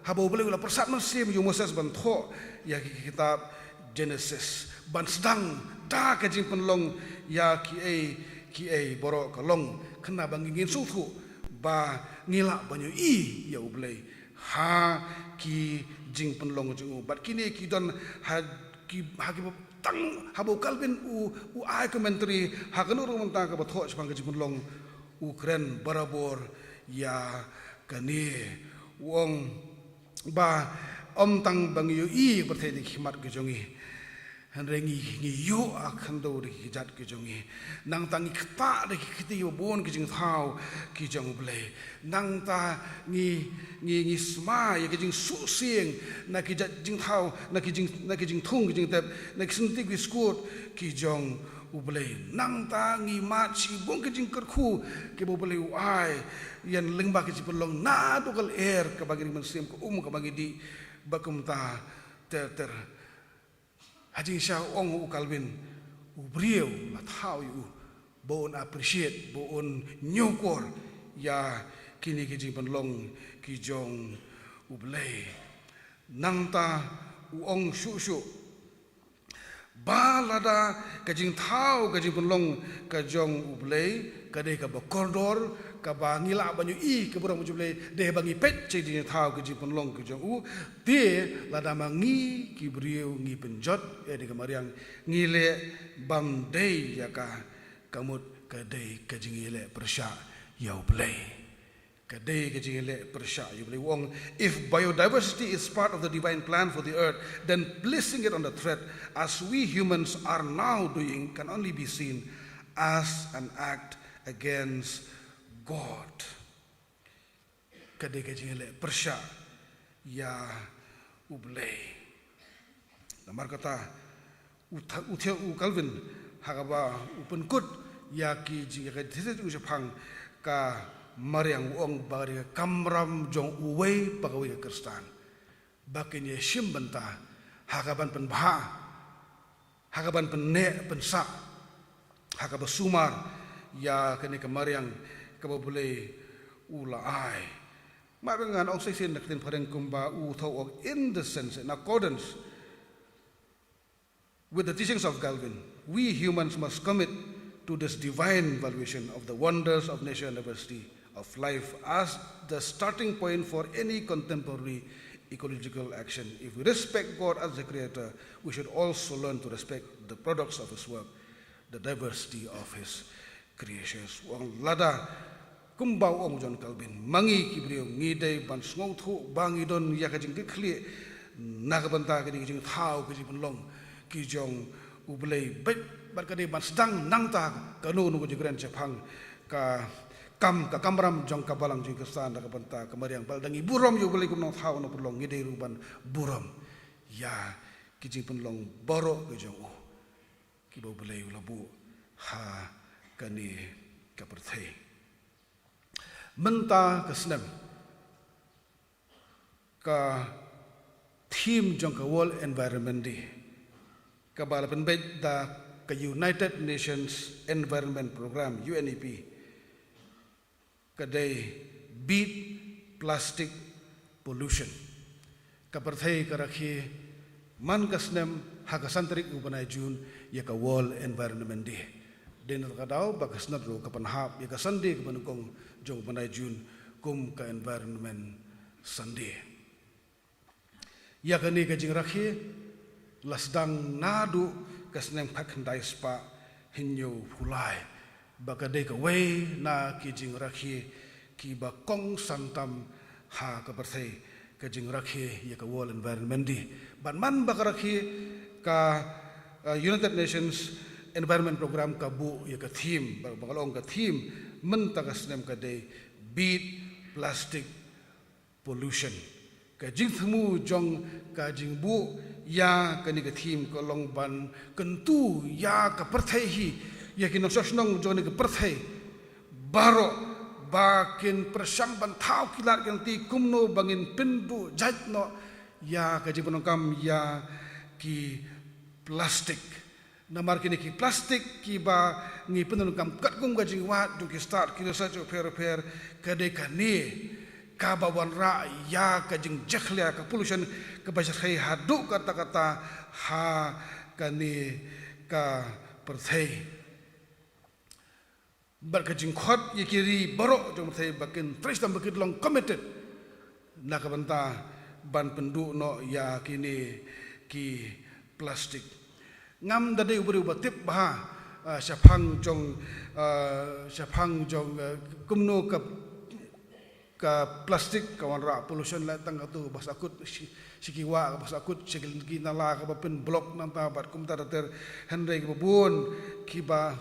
haba U Blei u la pyrsad mynsiem ïa u Moses ban thoh ïa ki kitab Genesis, ban sdang da ka jingpynlong ïa kiei kiei baroh ka long khnang ba ngin sngewthuh ba ngi lah ban ïohi ïa U Blei ha ki jingpynlong jong u. Bad kine ki don ha ki, ha ki tang, haba u Calvin u, u ai commentary ha kano ruh mynta kaba thoh shaphang ka jingpynlong, u kren barabor ïa kane. U ong ba ym tang ba ngi ïohi ïa ka pyrthei da ki khmat ki jong ngi, hynrei ngi, ngi ïoh ha khyndew da ki kjat ki jong ngi. Nangta ngi ktah da ki kti ba bun ki jingthaw ki jong U Blei. Nangta ngi, ngi, ngi sma ïa ki jingsuhsieng na ki jat jingthaw, na ki jing, na ki jingthung ki jingtep, na ki syntiew ki skur ki jong U Blei. Nangta ngi mad shibun ki jingkyrkhu kiba U Blei u ai ïa lyngba ki jingpynlong naduh ka lyer kaba ngi ring mynsiem, ka um kaba ngi dih, bad kumta ter ter. Ha jingshisha u ong u Calvin, u briew la thaw ïa u ba un appreciate, ba un ñiewkor ïa kine ki jingpynlong ki jong U Blei. Nangta u ong shuh shuh ba lada ka jingthaw ka jingpynlong ka jong U Blei ka dei kaba kordor, kaba ngi lah ban ïohi ka burom jong U Blei dei haba ngi peit sha ki jingthaw ka jingpynlong ka jong u. Te lada ma ngi ki briew ngi pynjot ïa kane ka mariang, ngi leh bym dei ïa ka, ka mut ka dei ka jingïaleh pyrshah ïa U Blei. Ka dei ka jingïaleh pyrshah ïa U Blei. U ong, if biodiversity is part of the divine plan for the earth, then placing it under threat, as we humans are now doing, can only be seen as an act against God. Ka dei ka jingïaleh pyrshah ïa U Blei. Namar kata, u tha-, u thiah u Calvin, ha kaba u pynkut ïa ki jing, ïa ka thesis jong u shaphang ka mariang, u ong ba ka dei ka kamram jong uwei pa kawei ka Khristan ba kin ïashim bynta ha kaban pynbha, ha kaban pynneh pynsah, ha kaba sumar ïa kane ka mariang kaba U Blei u la ai. Map ngan ong shisien na ka ktien phareng kumba u thoh, in the sense, in accordance with the teachings of Calvin, we humans must commit to this divine valuation of the wonders of nature and diversity of life as the starting point for any contemporary ecological action. If we respect God as the creator, we should also learn to respect the products of his work, the diversity of his creations. U ong lada, kumba u ong u John Calvin, ma ngi ki briew ngi dei ban sngewthuh ba ngi don ïa ka jingkitkhlieh na ka bynta kine ki jingthaw ki jingpynlong ki jong U Blei, bad Bad ka dei ban sdang nangta kano kano ka jingkren shaphang ka kam, ka kamram jong ka balang jong ki Khristan na ka bynta ka mariang. Bad lada ngi burom ïa U Blei kum u Nongthaw Nongpynlong, ngi dei ruh ban burom ïa ki jingpynlong baroh ki jong u, kiba U Blei u la buh ha kane ka pyrthei. Mynta ka snem, ka theme jong ka World Environment Day, kaba la pynbeit da ka United Nations Environment Programme, U N E P, ka dei Beat Plastic Pollution. Ka pyrthei ka rakhe man ka snem ha ka san tarik u bnai June ïa ka World Environment Day. Dei na ka daw ba ka snem ruh ka pynhap ïa ka Sunday kaba nyngkong jong u bnai June kum ka Environment Sunday. Ïa kane ka jingrakhe la sdang naduh ka snem khatkhyndai spah hynñiewphew lai, ba ka dei kawei na ki jingrakhe kiba kongsan tam ha ka pyrthei, ka jingrakhe ïa ka World Environment Day. Bad man ba ka rakhe, ka, uh, United Nations Environment Programme ka buh ïa ka theme, ba, ba ka long ka theme mynta ka snem ka dei Beat Plastic Pollution. Ka jingthmu jong ka jingbuh ïa kane ka theme ka long ban kyntu ïa ka pyrthei hi, ïa ki nongshong shnong jong kane ka pyrthei baroh, ba kin pyrshang ban thaw ki lad ki lynti kumno ba ngin pynduh jait noh ïa ka jingpyndonkam ïa ki plastik. Namar kine ki plastik kiba ngi pyndonkam katkum ka jingwad jong ki stad ki research bapher bapher, ka dei kane kaba wanrah ïa ka jingjakhlia, ka pollution kaba shyrkhei haduh katta katta ha kane ka pyrthei. Bad ka jingkhot ïa ki ri baroh jong ka pyrthei ba kin trei shitom, ba kin long committed na ka bynta ban pynduh noh ïa kine ki plastik. Ngam da dei u briew ba tip bha, ah, shaphang jong, ah, shaphang jong, ah, kumno ka, ka plastik ka wanrah pollution, la tang katu ba sahkut shi, shi ki wah, ba sahkut shi ki nala kaba pynblock nangta bad kumta ter ter, hynrei kiba bun kiba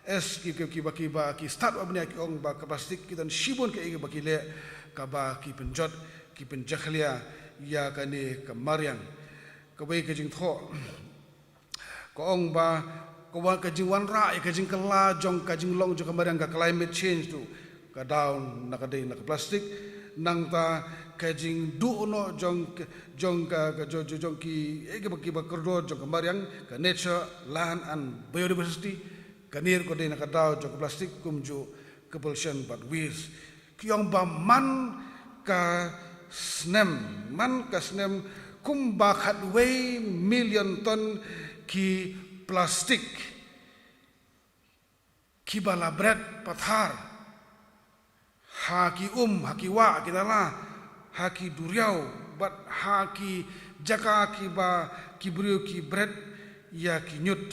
es ki, ki, kiba, kiba ki stad ba bniah ki ong ba ka plastik ki don shibun kaei kaba ki leh, kaba ki pynjot, ki pynjakhlia ïa kane ka mariang. Kawei ka jingthoh ka ong ba ka wan, ka jingwanrah ïa ka jingkylla jong ka jinglong jong ka mariang, ka climate change tu ka down na ka dei na ka plastik. Nangta ka jingduh noh jong, jong ka, ka jong, jong, jong ki, eh, kiba, kiba kordor jong ka mariang, ka nature, land and biodiversity, kane ruh ka dei na ka daw jong ka plastik, kumjuh ka pollution bad waste. Ki ong ba man ka snem, man ka snem kumba khatwei million ton ki plastik kiba la bret pathar ha ki um, ha ki wah, ha ki nala, ha ki duriaw bad ha ki jaka kiba ki briew ki bret ïa ki ñiut,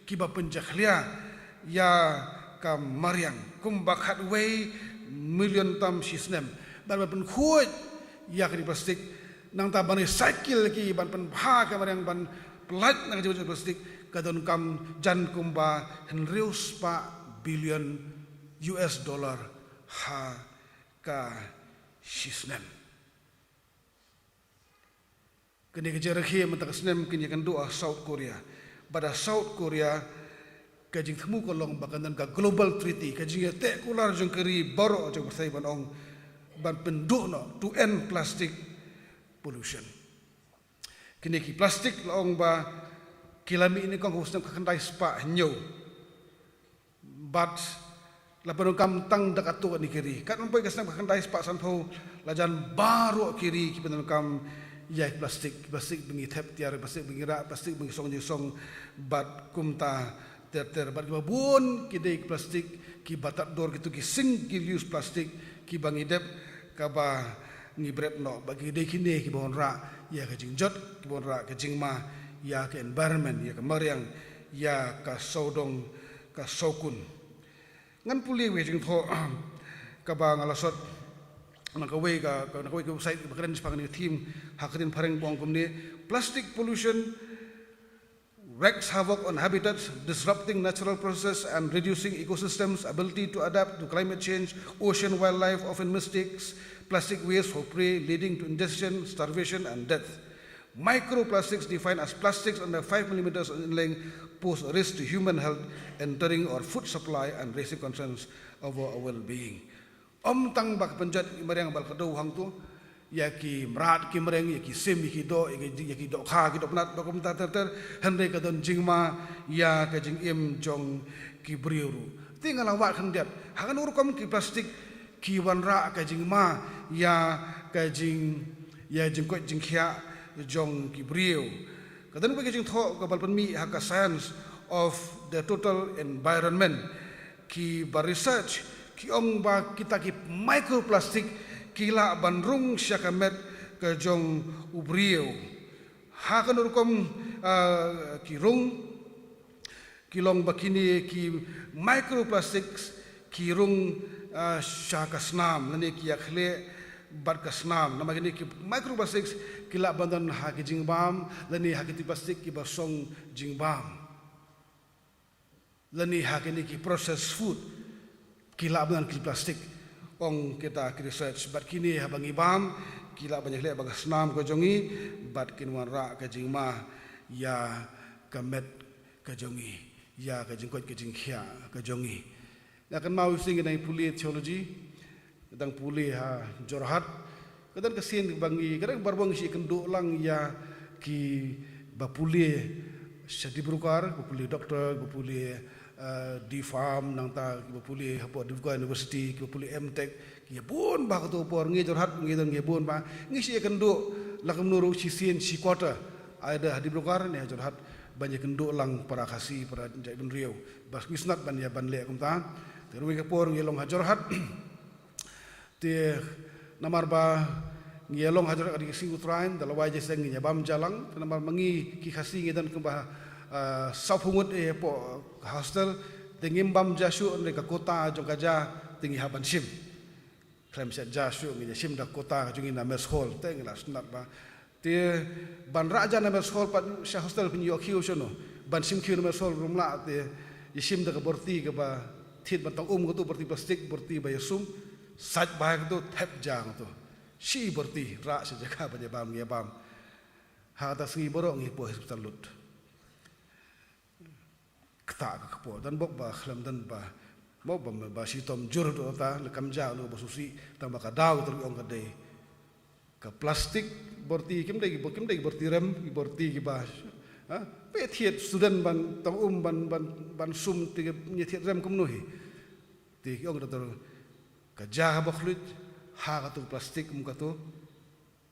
kiba pynjakhlia ïa ka mariang kumba khatwei million tam shi snem. Bad ban pynkhuid ïa kane plastik, nangta ban recycle ki, ban pynbha ka mariang, ban pyllait na ka jingpynjot plastik, ka donkam jan kumba hynriew spah billion U S dollar ha ka shi snem. Kane ka jingrakhe mynta ka snem kin ïakynduh ha South Korea. Bad ha South Korea ka jingthmu ka long ba kan don ka global treaty, ka jingïateh kular jong ki ri baroh jong ka pyrthei ban ong, ban pynduh noh, to end plastic pollution. Kine ki plastik la ong ba ki la mih nyngkong ha u snem khatkhyndai spah hynñiew. Bad la pyndonkam tang da katto katne ki ri. Katba poi ka snem khatkhyndai spah sanphew, la jan baroh ki ri ki pyndonkam ïa ki plastik, ki plastik ba ngi thep tiar, plastik ba ngi rah, plastik ba ngi song jingsong bad kumta ter ter. Bad kiba bun ki dei ki plastik kiba tad dor, kito ki single use plastik kiba ngi dep, kaba ngi bret noh, bad ki dei kine kiba wanrah ïa ka jingjot, kiba wanrah ka jingma ïa ka environment, ïa ka mariang, ïa ka sawdong, ka sawkun. Ngan pule wei jingthoh kaba nga la sot na kawei ka, ka, na kawei ka website kaba kren shaphang kane ka theme ha ka ktien phareng, ba ong kumne: Plastic pollution wreaks havoc on habitats, disrupting natural processes and reducing ecosystems' ability to adapt to climate change. Ocean wildlife often mistakes plastic waste for prey, leading to ingestion, starvation, and death. Microplastics, defined as plastics under five millimeters in length, pose a risk to human health, endanger our food supply, and raising concerns over our well-being. Ym tang ba ka pynjot i mariang ba la kdew hangto, ïa ki mrad ki mreng, ïa ki sim, ïa ki doh, ïa ki, ïa ki dohkha, ki dohpnat, ba kumta ter ter, hynrei ka don jingma ïa ka jingim jong ki briew ruh. Te nga la wad khyndiat, ha kano rukom ki plastik ki wanrah ka jingma ïa ka jing, ïa jingkoit jingkhiah jong ki briew. Ka don ka jingthoh kaba la pynmih ha ka Science of the Total Environment, kiba research ki ong ba kita ki microplastic ki lah ban rung sha ka met ka jong u briew. Ha kano rukom, ah, ki rung? Ki long ba kine ki microplastics ki rung, ah, sha ka snam, lane ki ïakhleh bad ka snam. Namar kine ki microplastics ki lah ban don ha ki jingbam, lane ha kiti plastik kiba song jingbam, lane ha kine ki processed food, ki lah ban don ki plastik, ong kita ki research. Bad kine haba ngi bam, ki lah ban ïakhleh bad ka snam ka jong ngi, bad kin wanrah ka jingma ïa ka met ka jong ngi, ïa ka jingkoit ka jingkhiah ka jong ngi. Nga kynmaw u sien ngi dang pule theology, dang pule ha Jorhat. Ka don ka sien ba ngi, ka don baroh ngi shu ïakynduh lang ïa kiba pule sha Dibrugarh, ba pule doctor, ba pule, eh, D Pharm, nangta kiba pule hapoh Dibrugarh University, kiba pule M Tech, ki bun bha kato ka por. Ngi Jorhat ngi don ngi bun bha. Ngi shu ïakynduh la kumno ruh shisien shi quarter, either ha Dibrugarh ne ha Jorhat, ban ïakynduh lang para Khasi, para jaitbynriew. Ba ngi sngewtynnat ban ïa ban leh kumta. Te ruh ka por ngi long ha Jorhat. Te namar ba ngi ïa long ha Jorhat ka dei ka sngi U Trai, da la wai jingïaseng ngi ïa bam ja lang. Te namar ma ngi ki Khasi ngi don kumba, ah, sawphew ngut hapoh hostel. Te ngim bam ja shuh, hynrei ka quota jong ka ja te ngi hap ban shim. Khlem shet ja shuh, ngi ïa shim da ka quota ka jong ngi na mess hall, te ngi la sngewtynnat bha. Te ban rah ja na mess hall pat sha hostel phin ïoh khiew shano. Ban shim khiew na mess hall ruh ym lah, te ïa shim da ka borti kaba thied ban tang um, kato borti plastik, borti ba ïa sum. Sait bha kato, thep ja kato. Shi borti, rah sha jaka ban ïa bam, ngi ïa bam. Ha kata sngi baroh ngi poi hospital lut. Ktah ka kpoh, don bok ba khlem don ba, bok ba, ba shitom jur haduh katta, leh kam ja noh ba sngewsih, tang ba ka daw ka tyrki ong ka dei ka plastik borti, kim dei, kim dei borti rem, ki borti kiba, ha? Ba thied student ban tang um ban, ban, ban sum, te ngi thied rem kumno hi. Te ki ong ka doktor, ka ja kaba khluit ha kato plastik, um, kato.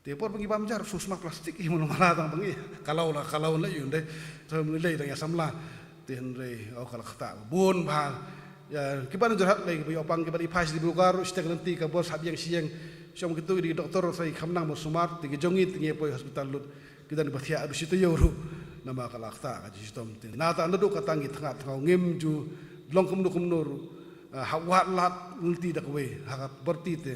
Te por ba ngi bam ja ruh shu sma plastik hi, mano mala tang ba ngi. Ka law la, ka law la ïoh dei. Te ngi lei dang ïa samla. Te hynrei, oh, ka la ktah bun bha. Ïa kiba na Jorhat lei, kiba ïoh pang, kiba dei phai sha Dibrugarh ruh, shiteng lynti ka bor hap ïeng shi ïeng. Shong kito ki dei doktor sa ki kham nang ban sumar, te ki jong ngi te ngi poi hospital lut. Ki don ba thiah haduh shi taïew ruh. Namar ka la ktah ka jingshitom, te nangta naduh kata ngi thnga thngaw, ngim ju long kumno kumno ruh. Ah, hap wad lad lynti da kawei ha ka borti, te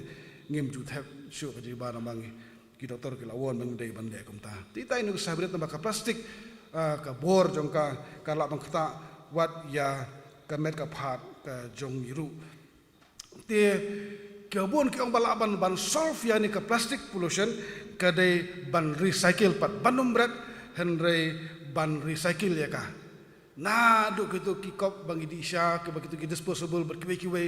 ngim ju thep shuh ka jingba namar ngi. Ki doktor ki la warn ba ngim dei ban leh kumta. Te itai ïa une u sabrit namar ka plastik, ah, ka bor jong ka ka lah ban ktah wat ïa ka met ka phad ka jong ngi ruh. Te ki bun ki ong ba lah ban, ban solve ïa kane ka plastic pollution ka dei ban recycle pat, ban ym bret, hynrei ban recycle ïa ka. Naduh kito ki kop ba ngi dih sha, kiba kito ki disposable bad kiwei kiwei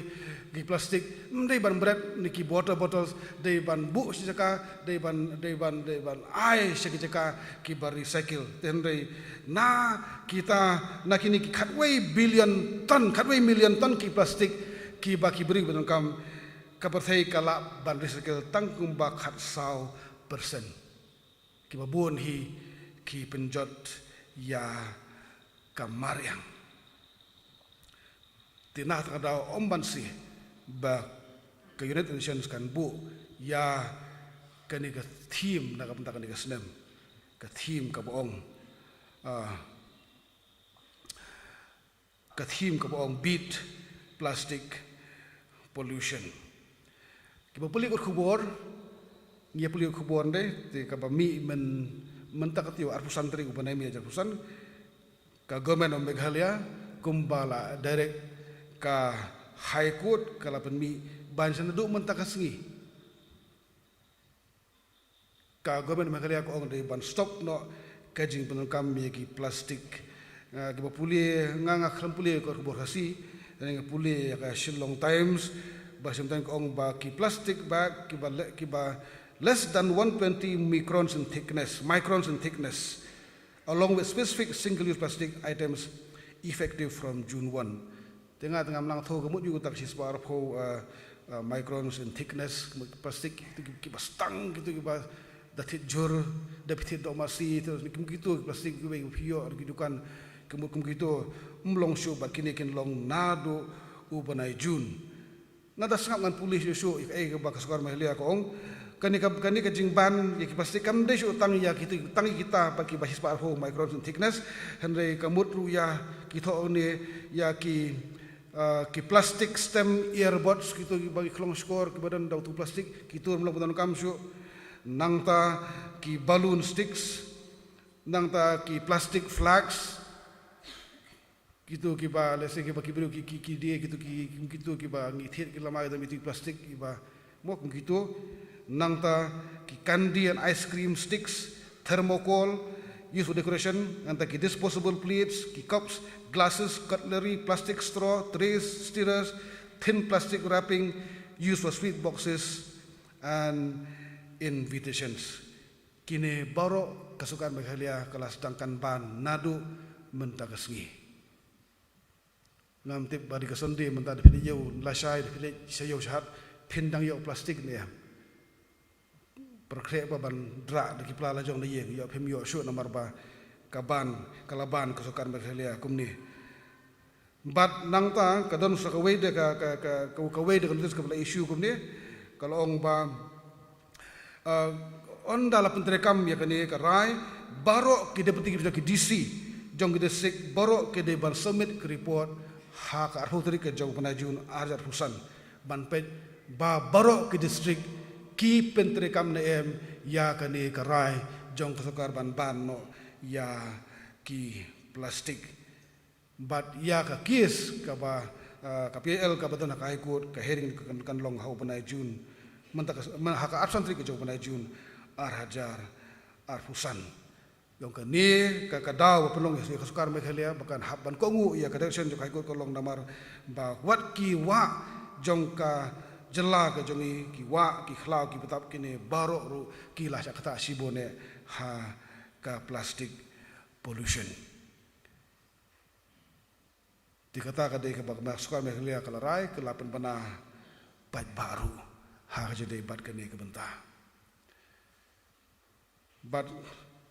ki plastik, ym dei ban bret, ne ki water bottles, dei ban buh shi jaka, dei ban, dei ban, dei ban ai sha ki jaka kiba recycle. Te hynrei na kita, na kine ki khatwei billion ton, khatwei million ton ki plastik kiba ki briew ba donkam, ka pyrthei ka lah ban recycle tang kumba khatsaw percent. Kiba bun hi ki pynjot ïa ka mariang. Te na kata ka daw ym banse ba ka United Nations kan buh ïa kane ka theme na ka bynta kane ka snem. Ka theme kaba ong, ah, ka theme kaba ong Beat Plastic Pollution. Kiba pule ka khubor, ngi pule ka khubor ndei, te kaba mih myn, mynta ka tiew arphew san tarik u bnai May arphew san. Ka Government of Meghalaya, kumba la direct ka High Court, ka la pynmih ban sha naduh mynta ka sngi. Ka Government of Meghalaya ka ong dei ban stop noh ka jingpyndonkam ïa ki plastik. Nga kiba pule, nga nga khlem pule ka khubor Khasi, nga pule ïa ka Shillong Times, ba shem tang ka ong ba ki plastic bag kiba le, kiba less than one twenty microns in thickness, microns in thickness, along with specific single-use plastic items effective from June one. Te nga tang ngam nang thaw ka mut ïa uta ka shispah arphew, uh, uh, microns in thickness, plastic kitu ki, kiba stang, kitu kiba da thied jhur, da phi thied doh masi, tu ki, kitu ki plastik kiba phi ïoh ki dukan, ki mut kum kitu, ym long shuh bad kine kin long naduh u bnai June. Nga da sngap ngan pule shuh shuh ïa kaei kaba ka sorkar Meghalaya ka ong. Kane ka, kane ka jingban ïa ki plastik kam dei shuh tang ïa kitu, tang ïa kita bad kiba shispah arphew microns in thickness. Hynrei ka mut ruh ïa ki thoh ne ïa ki, ah, ki plastic stem earbuds, kitu kiba ki khlong shkor kiba don da utu plastik, kitu ruh ym long pyndonkam shuh. Nangta ki balloon sticks, nangta ki plastic flags, kitu kiba, let's say, kiba ki briew ki, ki, ki die, kitu ki, kitu kiba ngi thied ki lama, kitu ki plastik kiba, mo, kum kitu. Nangta ki candy and ice cream sticks, thermocol, used for decoration, nangta ki disposable plates, ki cups, glasses, cutlery, plastic straw, trays, stirrers, thin plastic wrapping, used for sweet boxes and invitations. Kine baroh ka sorkar Meghalaya ka la sdang kan ban naduh mynta ka sngi. Ngam tip ba dei ka Sunday mynta da phi leit ïew lashai, da phi leit sha ïew sha hat, phin dang ïoh plastik ne em. Pyrkhreh ba ban drah da ki pla la jong na ïing, ïoh phim ïoh shuh namar ba ka ban, ka la ban ka sorkar Meghalaya kumne. Bad nangta ka don sa kawei de ka, ka, ka, ka, kawei de ka notice kaba la issue kumne, ka la ong ba, ah, ynda la pyntreikam ïa kane ka rai, baroh ki deputy commissioner, ki D C jong ki district baroh ki dei ban submit ka report ha ka arphew tarik ka jong u bnai June arhajar arphew san, ban peit ba baroh ki district ki pyntreikam ne em ïa kane ka rai jong ka sorkar ban ban noh ïa ki plastik. Bad ïa ka case kaba, ah, ka P I L kaba don ha ka High Court, ka hearing kan, kan long ha u bnai June. Mynta ka, myn-, ha ka arphew san tarik ka jong u bnai June arhajar arphew san. Jong kane ka, ka daw ba pynlong ïa ka sorkar Meghalaya ba kan hap ban kohnguh ïa ka direction jong ka High Court ka long namar ba wat ki wah jong ka jylla ka jong ngi, ki wah, ki khlaw, ki btap, kine baroh ruh ki la shah ktah shibun eh ha ka plastic pollution. Te kata ka dei kaba ka sorkar Meghalaya ka la rai, ka la pynbna paidbah ruh ha ka jingdei bad kane ka bynta. Bad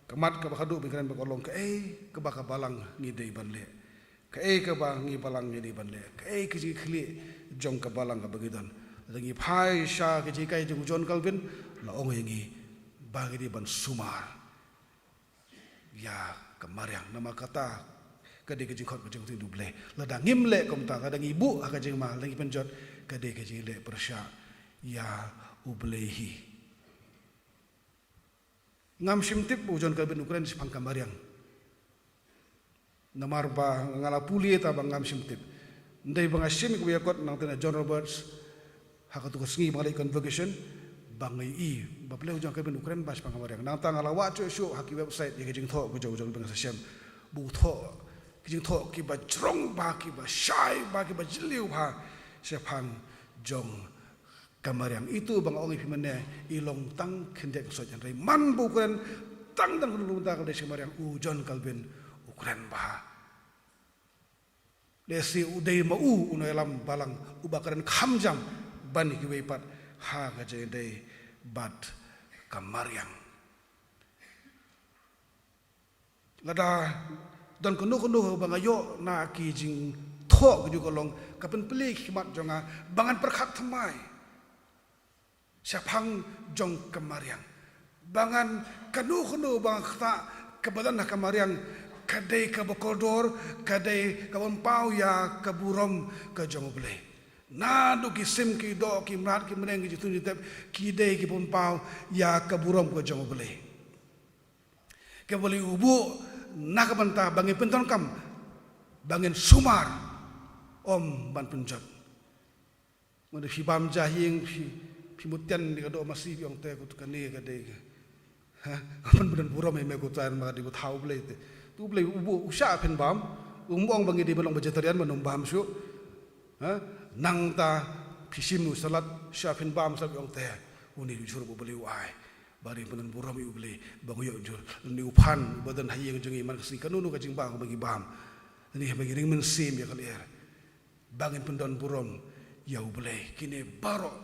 ka mat kaba khadduh ba ngi kren ba ka long kaei kaba ka balang ngi dei ban leh, kaei kaba ngi balang ngi dei ban leh, kaei ka jingkhlieh jong ka balang kaba ngi don. Lada ngi phai sha ka jinghikai jong u John Calvin, la ong ïa ngi ba ngi dei ban sumar ïa ka mariang, namar kata ka dei ka jingkhot ka jong U Blei. Lada ngim leh kumta, lada ngi buh ha ka jingma, lada ngi pynjot, ka dei ka jingleh pyrshah ïa U Blei hi. Ngam shym tip u John Calvin u kren shaphang ka mariang. Namar ba nga la pule ta ba ngam shym tip. Ndei ba nga shim ïa ka wei ka kot nangta na John Roberts, ha katu ka sngi ba nga leit convocation, ba nga ïohi ba balei u John Calvin u kren ba shaphang ka mariang. Nangta nga la wad shuh shuh ha ki website ïa ka jingthoh ka jong u John Calvin, nga sa shem ba u thoh ki jingthoh kiba jrong bha, kiba shai bha, kiba jylliew bha shaphang jong ka mariang. Itu ba nga ong ïa phi mynne i long tang khyndiat kynsoit, hynrei man ba u kren tang don kano kano ka dei sha mariang, u John Calvin u kren bha. Lehse u dei ma u u nongïalam balang uba kren kham jam ban ïa kiwei pat ha ka jingïadei bad ka mariang. Lada don kano kano ba nga ïoh na ki jingthoh ki ju ka long, ka pynplie ki khmat jong nga ba ngan pyrkhat thymmai shaphang jong ka mariang. Ba ngan kano kano ba nga ktah kaba don ha ka mariang, ka dei kaba kordor, ka dei kaba pynpaw ïa ka burom ka jong U Blei. Naduh ki sim, ki doh, ki mrad, ki bneng, ki jingthung jingtep, ki dei kiba pynpaw ïa ka burom ka jong U Blei. Kaba leh u buh na ka bynta ba ngin pyndonkam Ba ngin sumar, ym ban pynjot. Ngan da phi bam ja hiang, phi, phi mut tian ni ka doh masi, phi ong te ko tu kane ka dei ka. Ha? Ban pynburom ïa me ko tu, ma ka dei ba thaw U Blei te. Tu U Blei u buh, u shah phin bam, um ong ba ngi dei ban long vegetarian ban ym bam shuh. Ha? Nangta phi shim u salad, shah phin bam salad, phi ong te. Une u jhur ba U Blei u ai. Ba dei ban pynburom ïa U Blei, ba ngi ïoh jhur. Une u phan ba don ha ïing jong ngi man ka sngi, kano kano ka jingbam ba ngi bam. Une ba ngi ring mynsiem ïa ka lyer. Ba ngin pyndon burom ïa U Blei. Kine baroh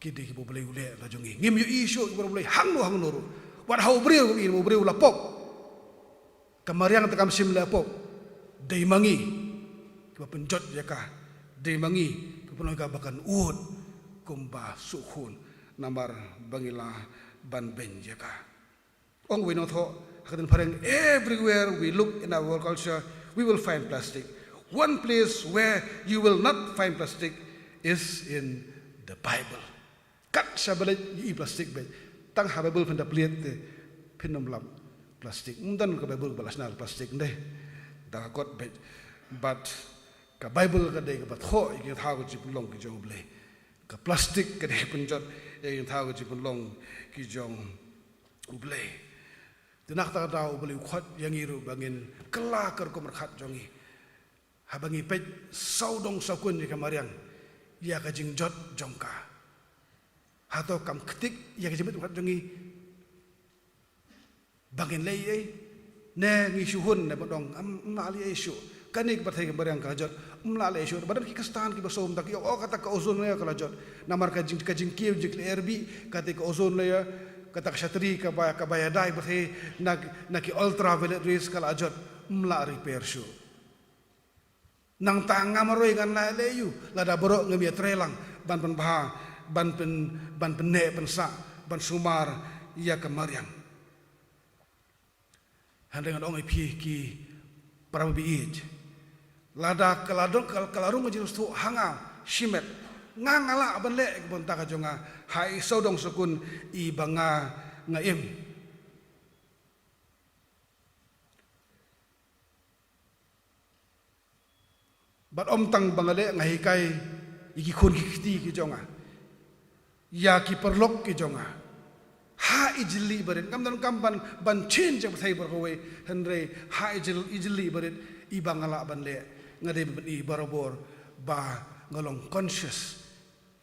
ki dei kiba U Blei u leh la jong ngi. Ngim ïohi shuh ïa kiba U Blei hangno hangno ruh. Wat ha u briew, u briew la pop. Ka mariang te kam shym la pop. Dei ma ngi kiba pynjot ïa ka. Dei ma ngi kiba pynlong ïa ka ba kan ud kumba suk khun. Namar ba ngi lah ban beiñ ïa ka. Ong uwei u nongthoh ha ka ktien phareng, everywhere we look in our world culture, we will find plastic. One place where you will not find plastic is in the Bible. Kat shaba leit ïohi plastik beit. Tang ha Bible phin da plie te phin ym lap plastik. Ym don ka Bible ba la shna plastik ndei. Da ka kot beit. But ka Bible ka dei kaba thoh ïa ki jingthaw ka jingpynlong ki jong U Blei. Ka plastik ka dei pynjot ïa ki jingthaw ka jingpynlong ki jong U Blei. Te na kata ka daw U Blei u khot ïa ngi ruh ba ngin kylla ka rukom pyrkhat jong ngi. Haba ngi peit sawdong sawkun ïa ka mariang, ïa ka jingjot jong ka. Hato kam ktik ïa ka jingpeit pyrkhat jong ngi ba ngin leh ei? Ne ngi shu hun ne ba dang ym, ym lah leh ei shuh. Kane ka pyrthei ka mariang ka la jot, ym lah leh ei shuh. Ba don ki khristan kiba shu ong da ki, oh, kata ka ozone layer ka la jot. Namar ka jing, ka jingkiew jingkhleh bih, kata ka ozone layer, kata ka shatri kaba, kaba ïadei bad pyrthei na, na ki ultraviolet rays ka la jot. Ym lah repair shuh. Nangta nga marwei ngan lah leh aïu lada baroh ngim ïatreilang ban pynbha, ban pyn, ban pynneh pynsah, ban sumar ïa ka mariang. Hynrei ngan ong ïa phi ki para baieit, lada ka la don, ka, ka la rung ka jingsngewthuh ha nga shimet, nga nga lah ban leh ïa ka bynta ka jong nga ha i sawdong sawkun i ba nga, nga im. Bad ym tang ba nga leh, nga hikai ïa ki khun ki kti ki jong nga, ïa ki paralok ki jong nga. Ha i jylli barit, ngam donkam ban, ban change ïa ka pyrthei baroh kawei, hynrei ha i jyl, i jylli barit i ba nga lah ban leh, nga dei ban i barabor ba nga long conscious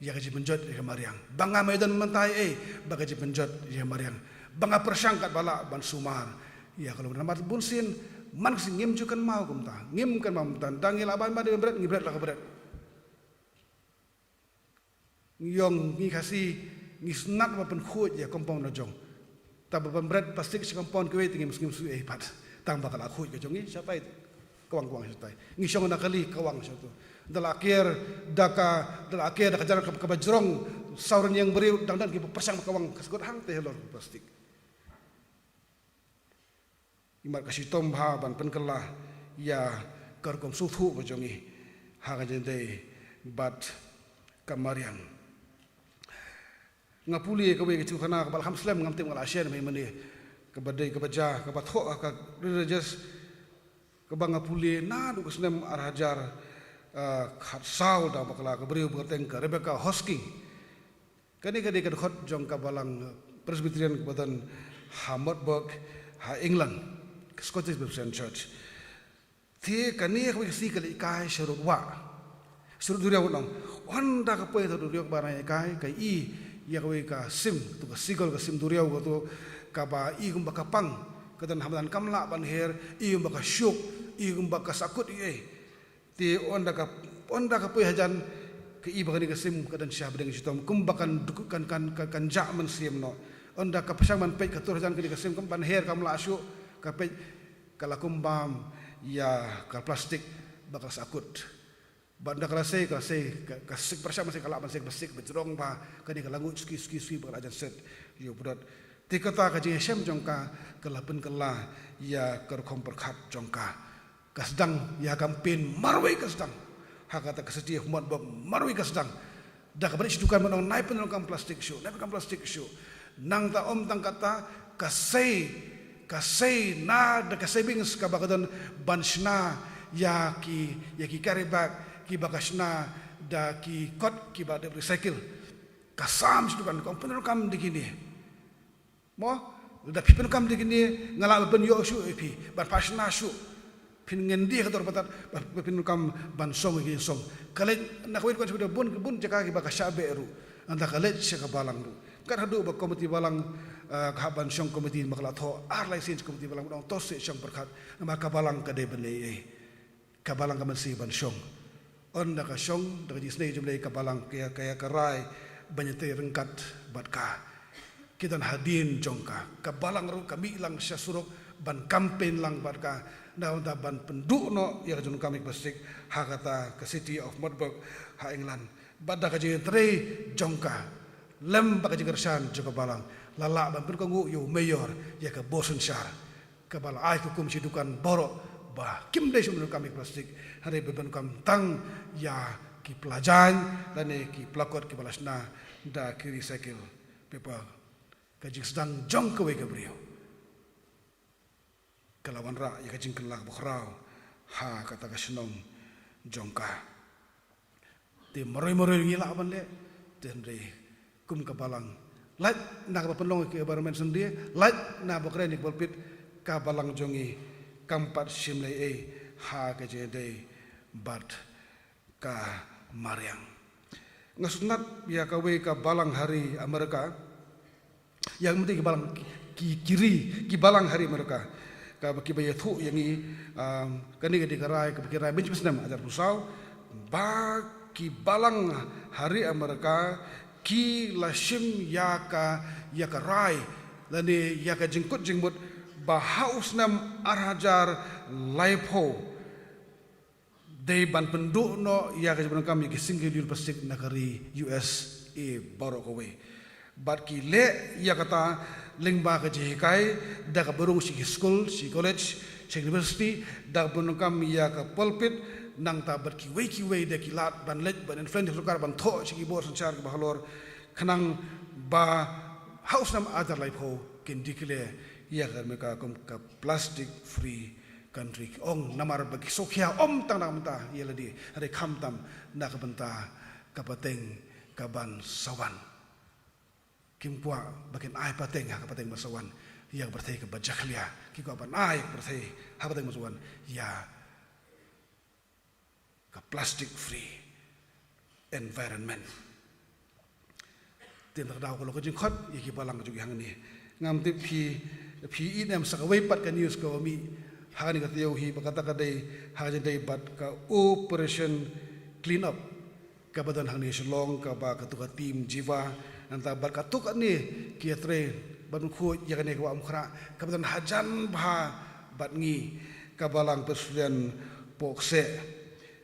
ïa ka jingpynjot ïa ka mariang. Ba nga mei don mynta ei, ba ka jingpynjot ïa ka mariang. Ba nga pyrshang katba lah ban sumar ïa ka long. Namar bunsien man ka sngi ngim ju kynmaw kumta, ngim kynmaw kumta. Dang ngi lah ban, ban bret, ngi bret la ka bret. Ngi ong ngi Khasi, ngi snat ba pynkhuid ïa compound la jong. Tang ba ban bret plastik sha compound kawei te ngim, ngim shu ei pat. Tang ba ka la khuid ka jong ngi shatai. Ka wang, ka wang shatai. Ngi shong na kali, ka wang shatai. Da la ker da ka, da la ker da ka jar kaba, kaba jrong, saw rynïeng briew, dang don kiba pyrshang ba ka wang, ka sngewthuh hangta halor plastik. Imat ka shitom bha ban pynkylla ïa ka rukom sngewthuh ka jong ngi ha ka jingïadei bad ka mariang. Nga pule kawei ka jingkhana kaba la kham slem, ngam tip nga la share ne em mynne, kaba dei kaba jia, kaba thoh ha ka Reader's Digest, kaba nga pule naduh ka snem ar hajar, ah, khatsaw da bakla, ka briew ba kyrteng ka Rebecca Hosking. Kane ka dei ka dkhot jong ka balang Presbyterian kaba don ha Magdeburg ha England, ka Scottish Presbyterian Church. Te kane kawei ka sngi ka leit kai sha rud wah, sha rud duriaw, nong. Ynda ka poi sha rud duriaw kaba nang ïa kai, ka i ïa kawei ka sim, tu ka seagull, ka sim duriaw katu, kaba i kumba ka pang, ka don ha madan, kam lah ban her, i kumba ka shuk, i kumba ka sahkut, i ei. Te ynda ka, ynda ka poi hajan, ka i ba kane ka sim ka don sha bneng shitom, kumba kan duk, kan, kan, kan, kan jah mynsiem noh. Ynda ka pyrshang ban peit, ka tur hajan kane ka sim, kam ban her, kam lah shuh, ka peit, ka la kum bam ïa ka plastik ba ka la sahkut. Bad ynda ka la sei, ka la sei, ka, ka sik pyrshang ban sei, ka lah ban sei, ka sik ba jrong bha, kane ka la nguid suki, suki, suki, ba ka la jan set ïa u pdot. Te kata ka jingïashem jong ka, ka la pynkylla ïa ka rukom pyrkhat jong ka. Ka sdang ïa ka campaign marwei ka sdang. Ha kata ka City of Magdeburg marwei ka sdang. Da kaba leit sha dukan ban ong, nai pyndonkam plastik shuh, nai pyndonkam plastik shuh. Nangta ym tang kata, ka sei, ka sei na da ka savings kaba ka don ban shna ïa ki, ïa ki carry bag kiba ka shna da ki kot kiba dep recycle. Ka sam sha dukan, ka ong pyndonkam da kine. Mo, lada phi pyndonkam da kine, nga lah ban pynïoh shuh ïa phi, ban pynshna shuh. Phin, ngan die ka dor patat ba phin pyndonkam ban shong ïa ki jingsong. Ka leit na kawei ka dukan sha kawei, bun, bun jaka kiba ka shah beh ruh. Ynda ka leit sha ka balang ruh, kat haduh ba komiti balang, eh, ka hap ban shong komiti, ba ka la thoh ar lai sien sha komiti balang, ba ong to seh shong pyrkhat. Namar ka balang ka dei ban leh ei. Ka balang ka mynsiem ban shong. Ynda ka shong da ka jingisynei jong U Blei, ka balang ka ïa, ka ïa ka rai ban ïatrei ryngkat bad ka. Ki don hadien jong ka. Ka balang ruh ka mih lang sha surok ban campaign lang bad ka, na ka bynta ban pynduh noh ïa ka jingdonkam ïa ki plastik ha kata ka City of Marburg ha England. Bad da ka jingïatrei jong ka lem bad ka jingkyrshan jong ka balang, la lah ban pynkohnguh ïa u mayor ïa ka bor synshar, kaba la ai hukum sha ki dukan baroh ba kim dei shuh ban donkam ïa ki plastik, hynrei ban donkam tang ïa ki pla jaiñ lane ki pla kot kiba la shna da ki recycle paper. Ka jingsdang jong kawei ka briew ka la wanrah ïa ka jingkylla kaba khraw ha kata ka shnong jong ka. Te marwei marwei ngi lah ban leh, te hynrei kum ka balang, lait na kaba pynlong ïa ki environment syndia, lait na ba kren ïa ki pulpit, ka balang jong ngi kam pat shim lei ei ha ka jingïadei bad ka mariang. Nga sngewtynnat ïa kawei ka balang ha ri Amerika. Ïa, mynta ki balang ki, ki, ki ri, ki balang ha ri Amerika, kaba, kiba ïathuh ïa ngi, um, kane ka dei ka rai kaba ki rai mynta snem hajar arphew saw, ba ki balang ha ri Amerika ki la shim ïa ka, ïa ka rai lane ïa ka jingkut jingmut ba ha u snem ar hajar laiphew dei ban pynduh noh ïa ka jingpyndonkam ïa ki single use plastic na ka ri U S A baroh kawei. Bad ki leh ïa kata lyngba ka jinghikai da kaba rung sha ki skul, sha ki college, sha ki university, da kaba pyndonkam ïa ka pulpit, nangta bad kiwei kiwei de ki lad ban leit ban influence ïa ka sorkar ban thoh sha ki bor synshar kiba halor, khnang ba ha u snem ar hajar laiphew kin declare ïa ka Amerika kum ka plastic free country. Ki ong namar ba ki sngewkhia ym tang na ka bynta ïa lade, hynrei khamtam na ka bynta ka pateng kaban sa wan. Kim kwah ba kin ai pateng ha ka pateng ban sa wan ïa ka pyrthei kaba jakhlia, ki kwah ban ai ïa ka pyrthei ha ka pateng ban sa wan ïa ka plastic free environment. Te na kata ka daw ka long ka jingkhot ïa ki balang jong ngi hangne. Ngam tip phi, phi ïohi ne em sa kawei pat ka news kaba mih ha kane ka taïew hi, ba kata ka dei ha ka jingïadei bad ka Operation Clean Up kaba don hangne Shillong, kaba katu ka team Jiva, nangta bad katu kane ki ïatrei ban pynkhuid ïa kane ka Wah Umkhrah kaba don hajan bha bad ngi, ka Balang Presbyterian Pohkseh.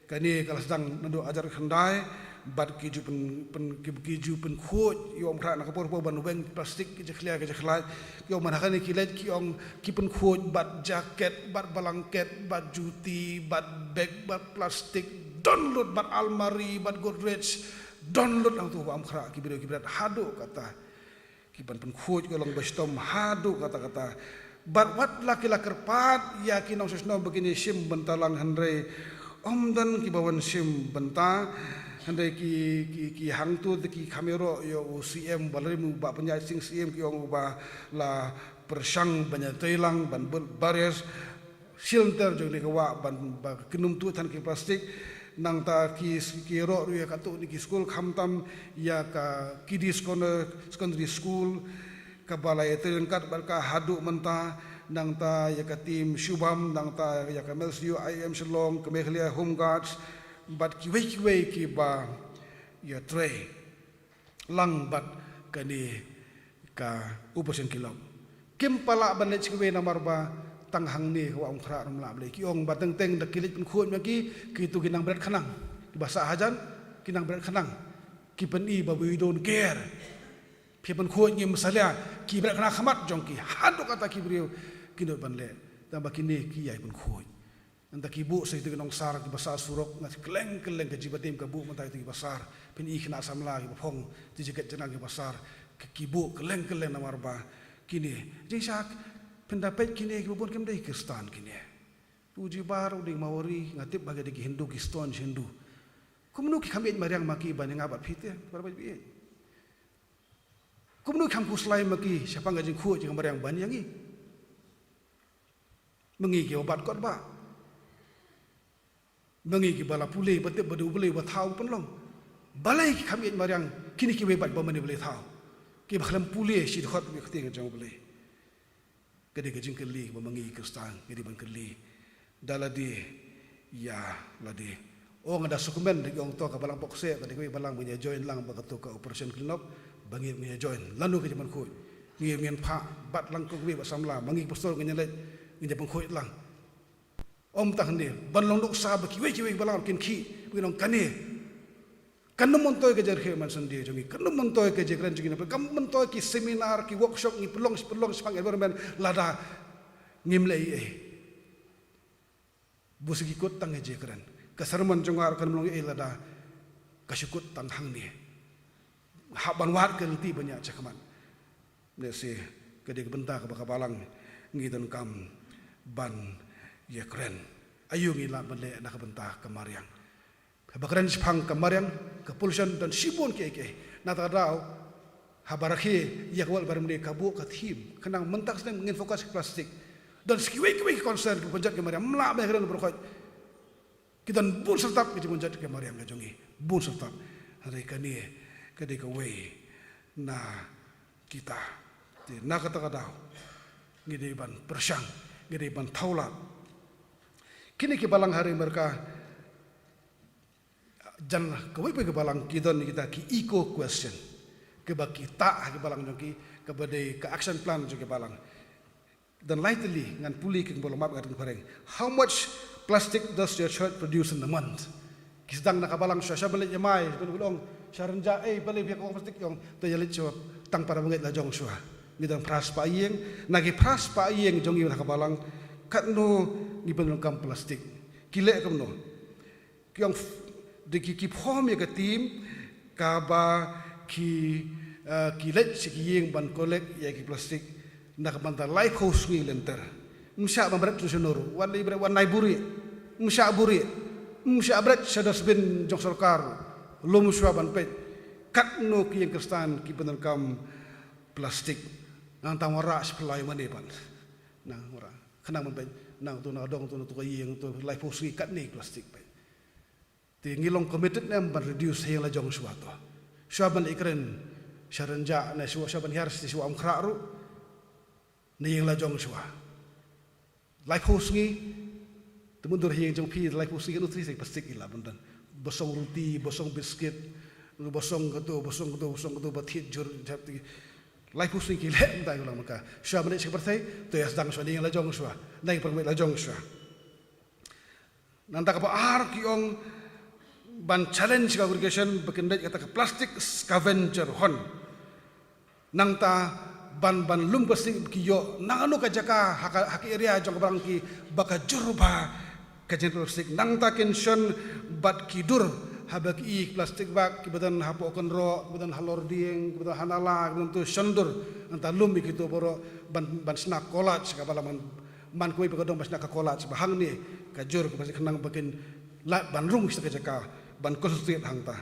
Kane ka la sdang naduh hajar khyndai, bad ki ju pyn, pyn, ki, ki ju pynkhuid ïa u Wah Umkhrah na ka por por ban weng plastik ki jakhlia ki jakhlait. Ki ong man ha kane ki leit ki ong ki pynkhuid bad jaket, bad blanket, bad juti, bad bag, bad plastik, don lut, bad almari, bad Godrej, don lut hangtu ha u Wah Umkhrah, ki briew ki bret haduh kata. Ki ban pynkhuid ka long ba shitom haduh katta katta. Bad wat la ki la kyrpad ïa ki nongshong shnong ba kin ïa shim bynta lang, hynrei ym don kiba wan shim bynta. Hynrei ki, ki, ki hangtu te ki kham ïaroh ïa u C M ba la rim, u Bah Pynïaid Sing Syiem, ki ong u ba la pyrshang ban ïatreilang ban build barriers shelter jong kane ka wah ban ba kin ym tuh than ki plastik. Nangta ki, ki ïaroh ruh ïa katto katne ki skul, khamtam ïa ka Kiddie's Corner Secondary School kaba la ïatrei ryngkat bad ka haduh mynta, nangta ïa ka team Shubham, nangta ïa ka M L C U I M Shillong, ka Meghalaya Home Guards bad kiwei kiwei kiba ïatrei lang bad kane ka Operation Clean Up. Kim pat lah ban leit sha kiwei namar ba tang hangne ka Wah Umkhrah ruh ym lah ban leit. Ki ong ba teng teng da ki leit pynkhuid ma ki, kitu ki nang bret khnang. Kiba sah hajan ki nang bret khnang. Ki pyni ba we don't care. Phi pynkhuid ngim salia, ki bret khnang ha khmat jong ki. Haduh katta ki briew ki nud ban leh. Tang ba kine ki ïai pynkhuid. Nangta ki buh sa ïa kitu ki nongsar kiba sah surok, nga kylleng kylleng ka Jiva team ka buh mynta ïa kitu kiba sah. Phin i khynnah samla kiba phong, tu jaket jnang kiba sah. Ki, ki buh kylleng kylleng namar ba kine. Jingshisha phin da peit kine kiba bun kim dei Khristan kine. Uji bar u ding Mawari, nga tip ba ki dei ki Hindu, ki staunch Hindu. Kumno ki kham ïeit mariang ma ki ban ïa nga bad phi te, para bad phi. Kumno ki kham khuslai ma ki shaphang ka jingkhuid jong ka mariang ban ïa ngi. Ma ngi ki ba bat kot ba. Ma ngi ki ba la pule ba tip ba dei U Blei ba thaw pynlong. Balei ki kham ïeit mariang kine kiwei pat ba mane Blei thaw. Ki ba khlem pule shi dkhot ïa ka ktien jong U Blei. Ka dei ka jingkylli ba ma ngi Khristan ngi dei ban kylli. Da lade ïa lade. Ong da sukmen da ki ong to ka balang Pokse, ka dei ka balang ba ngi join lang ba ka to ka operation clean up, ba ngi ngi join. Lano ka jaman khuid. Ngi ngin pha bat lang ko kwi ba samla, ma ngi pastor ngi leit ngi jaman khuid lang. Ym tang ne ban long nuksa ba kiwei kiwei balang kin khih, ba kin ong kane. Kan ym myntoi ka jingkyrkhu man sendiri jong ngi, kan ym myntoi ka jingkren jong ngi, kan ym myntoi ki seminar, ki workshop ngi pynlong pynlong shaphang environment lada ngim leh ei ei. Buh sa ki kut tang ka jingkren. Ka sermon jong nga kan ym long ei ei lada ka shu kut tang hangne. Hap ban wad ka lynti ban ïa shakhmat. Lehse ka dei ka bynta kaba ka balang ngi donkam ban ïakren. Aïu ngi lah ban leh na ka bynta ka mariang. Haba kren shaphang ka mariang, ka pollution don shibun kiei kiei. Na kata ka daw haba rakhe ïa ka World Environment Day ka buh ka theme. Khnang mynta ka snem ngin focus ki plastik. Don sa kiwei kiwei ki concern kiba pynjot ki mariang. Ym lah ban ïakren baroh khoit. Ki don bun syrtap ki jingmynjot ka mariang ka jong ngi. Bun syrtap. Hynrei kane ka dei kawei na kita. Te na kata ka daw ngi dei ban pyrshang, ngi dei ban thaw lad. Kine ki balang ha ri Amerika, jan kawei pa ki balang ki don kita ki eco question. Kiba ki tah ha ki balang jong ki, kaba dei ka action plan jong ki balang. Don lai tylli ngan pule ki kynboh la map nga dang phareng. How much plastic does your church produce in a month? Ki sdang na ka balang shuwa shuwa ban leit ïamai, ban ong sha rynjah, ei balei phi ïa ka plastik, ong to ïa leit shuwa tang phra bangeit la jong shuwa. Ngi don phra spah ïing, na ki phra spah ïing jong ngi na ka balang katno ngi pyndonkam plastik? Ki leh kumno? Ki ong f-, de ki, ki form ïa ka team kaba ki, eh, ki leit sha ki ïing ban collect ïa ki plastik na ka bynta laiphew sngi lynter. Ym shah ban bret sha shnong ruh, wan leit bret wan nai buhrieh. Ym shah buhrieh. Ym shah bret sha dustbin jong sorkar. Lum shuwa ban peit katno ki ïing Khristan ki pyndonkam plastik. Nangta wanrah sha phylla ïa mane ban. Nang wanrah. Khnang ban peit nangtu na dong tu na tu ka ïing tu laiphew sngi katne plastik peit. Te ngi long committed ne em ban reduce ha ïing la jong shuwa to? Shuwa ban leit kren sha rynjah ne shuwa, shuwa ban hiar sha shuwa ym khrah ruh. Na ïing la jong shuwa. Laiphew sngi. Te mynta ha ïing jong phi laiphew sngi kano tri sa plastik ki lah ban don. Ba song ruti, ba song biskit, ba song kato, ba song kato, ba song kato, ba thied jur jap ti. Laiphew sngi ki leh mynta ki long mynta. Shuwa ban leit sha ka pyrthei, to ïa sdang shuwa na ïing la jong shuwa. Na ïing pyrthei la jong shuwa. Nangta kaba ar ki ong ban challenge ka congregation ba kin leit kata ka plastic scavenger hunt. Nangta ban, ban lum plastik ki ïoh nangno ka jaka ha ka, ha ka area jong ka balang ki ba ka jur bha ka jingplastik. Nangta kin shon bad ki dur haba ki i plastik bag kiba don hapoh kynroh, kiba don halor dieng, kiba don ha nala, kiba don tu shon dur. Nangta lum ïa kito baroh ban, ban shna collage ka balang ban Man kawei pat ka dong ba shna ka collage ba hangne ka jur ka ba khnang ba kin lah ban rung sha ka jaka ban concentrate hangta.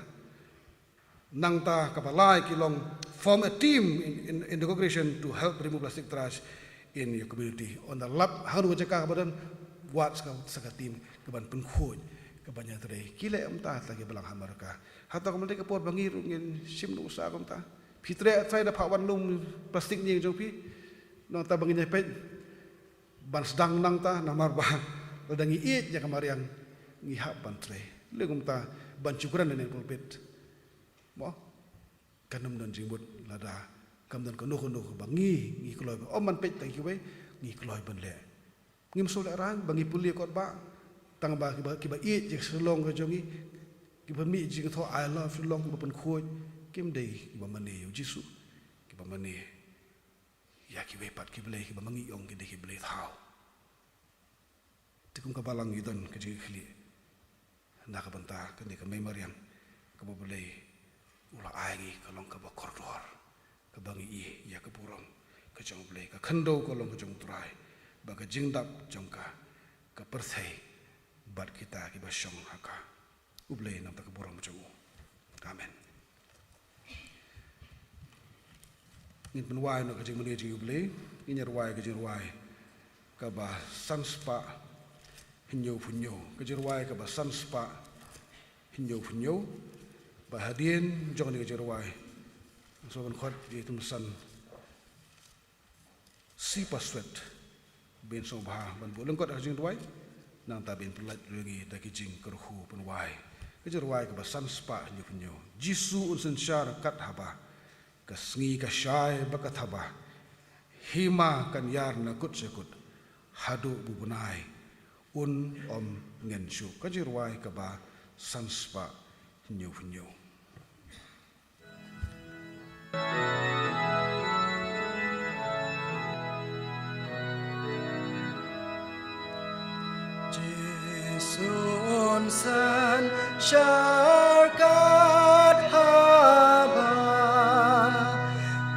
Nangta kaba lai ki long form a team in, in, in the congregation to help remove plastic trash in your community. Ynda lap hangno ka jaka kaba don wad sa ka, sa ka team ka ban pynkhuid ka ban ïatrei. Ki leh kumta ha ki balang ha Amerika. Hato ka mynta ka por ba ngi ruh ngin shim nuksa kumta. Phi treh trai da phah wan lum plastik ïing jong phi. Nangta ba ngin ïa peit. Ban sdang nangta namar ba lada ngi ïeit ïa ka mariang ngi hap ban trei. Lei kumta ban shu kren ha ine i pulpit. Mo? Kan ym don jingmut lada kam don kano kano ba ngi, ngi kloi ban, ym ban peit tang kiwei, ngi kloi ban leh. Ngim sngewlehrain ba ngi pule kot ba tang ba kiba, kiba ïeit ïa ka Shillong ka jong ngi, kiba mih jingthoh I love Shillong, kiba pynkhuid, kim dei kiba mane ïa u Jisu, kiba mane ïa kiwei pat ki blei kiba ma ngi ong ki dei ki blei thaw. Te kum ka balang ngi don ka jingkhlieh na ka bynta kane ka mei mariang kaba U Blei u la ai ngi, ka long kaba kordor, kaba ngi i ïa ka burom ka jong U Blei, ka khyndew ka long ka jong U Trai, ba ka jingdap jong ka ka pyrthei bad kita kiba shong ha ka. U Blei nangta ka burom jong u. Amen. Ngin pynwai noh ka jingmane jong u Blei. Ngin ïa rwai ka jingrwai kaba san spah hynñiew phew hynñiew, ka jingrwai kaba san spah hynñiew phew hynñiew. Ba hadien jong kane ka jingrwai, sngewbha ban khot ïa i Tymmen San Sipaswet ban sngewbha ban buh lyngkot ha ka jingduwai, nangta ban pynlait ïa ngi da ki jingkyrkhu pynwai. Ka jingrwai kaba san spah hynñiew phew hynñiew. Jisu un synshar kat haba ka sngi ka shai bad ka thaba, hima kan ïar na kut sha kut, haduh ba u bnai un ym ngen shuh. Ka jingrwai kaba san spah hynñiew phew hynñiew. Jisu un synshar kat haba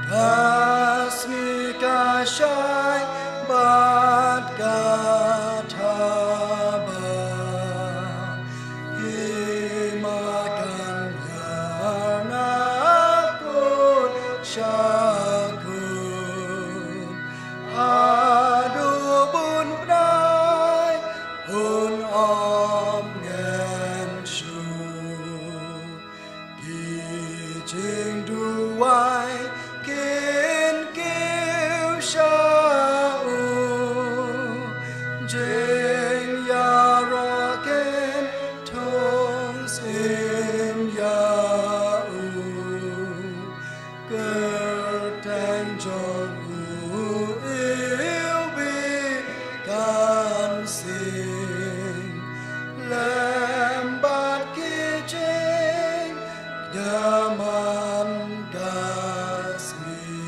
ka sngi ka shai bad ka thaba. Hima kan ïar na kut sha kut, haduh ba u bnai un ym ngen shuh. Ki jingduwai kin kiew sha u, jingïaroh kin thung syndon ïa u. Kyrteng jong u iwbih kan sing lem bad ki jingkñia man ka sngi.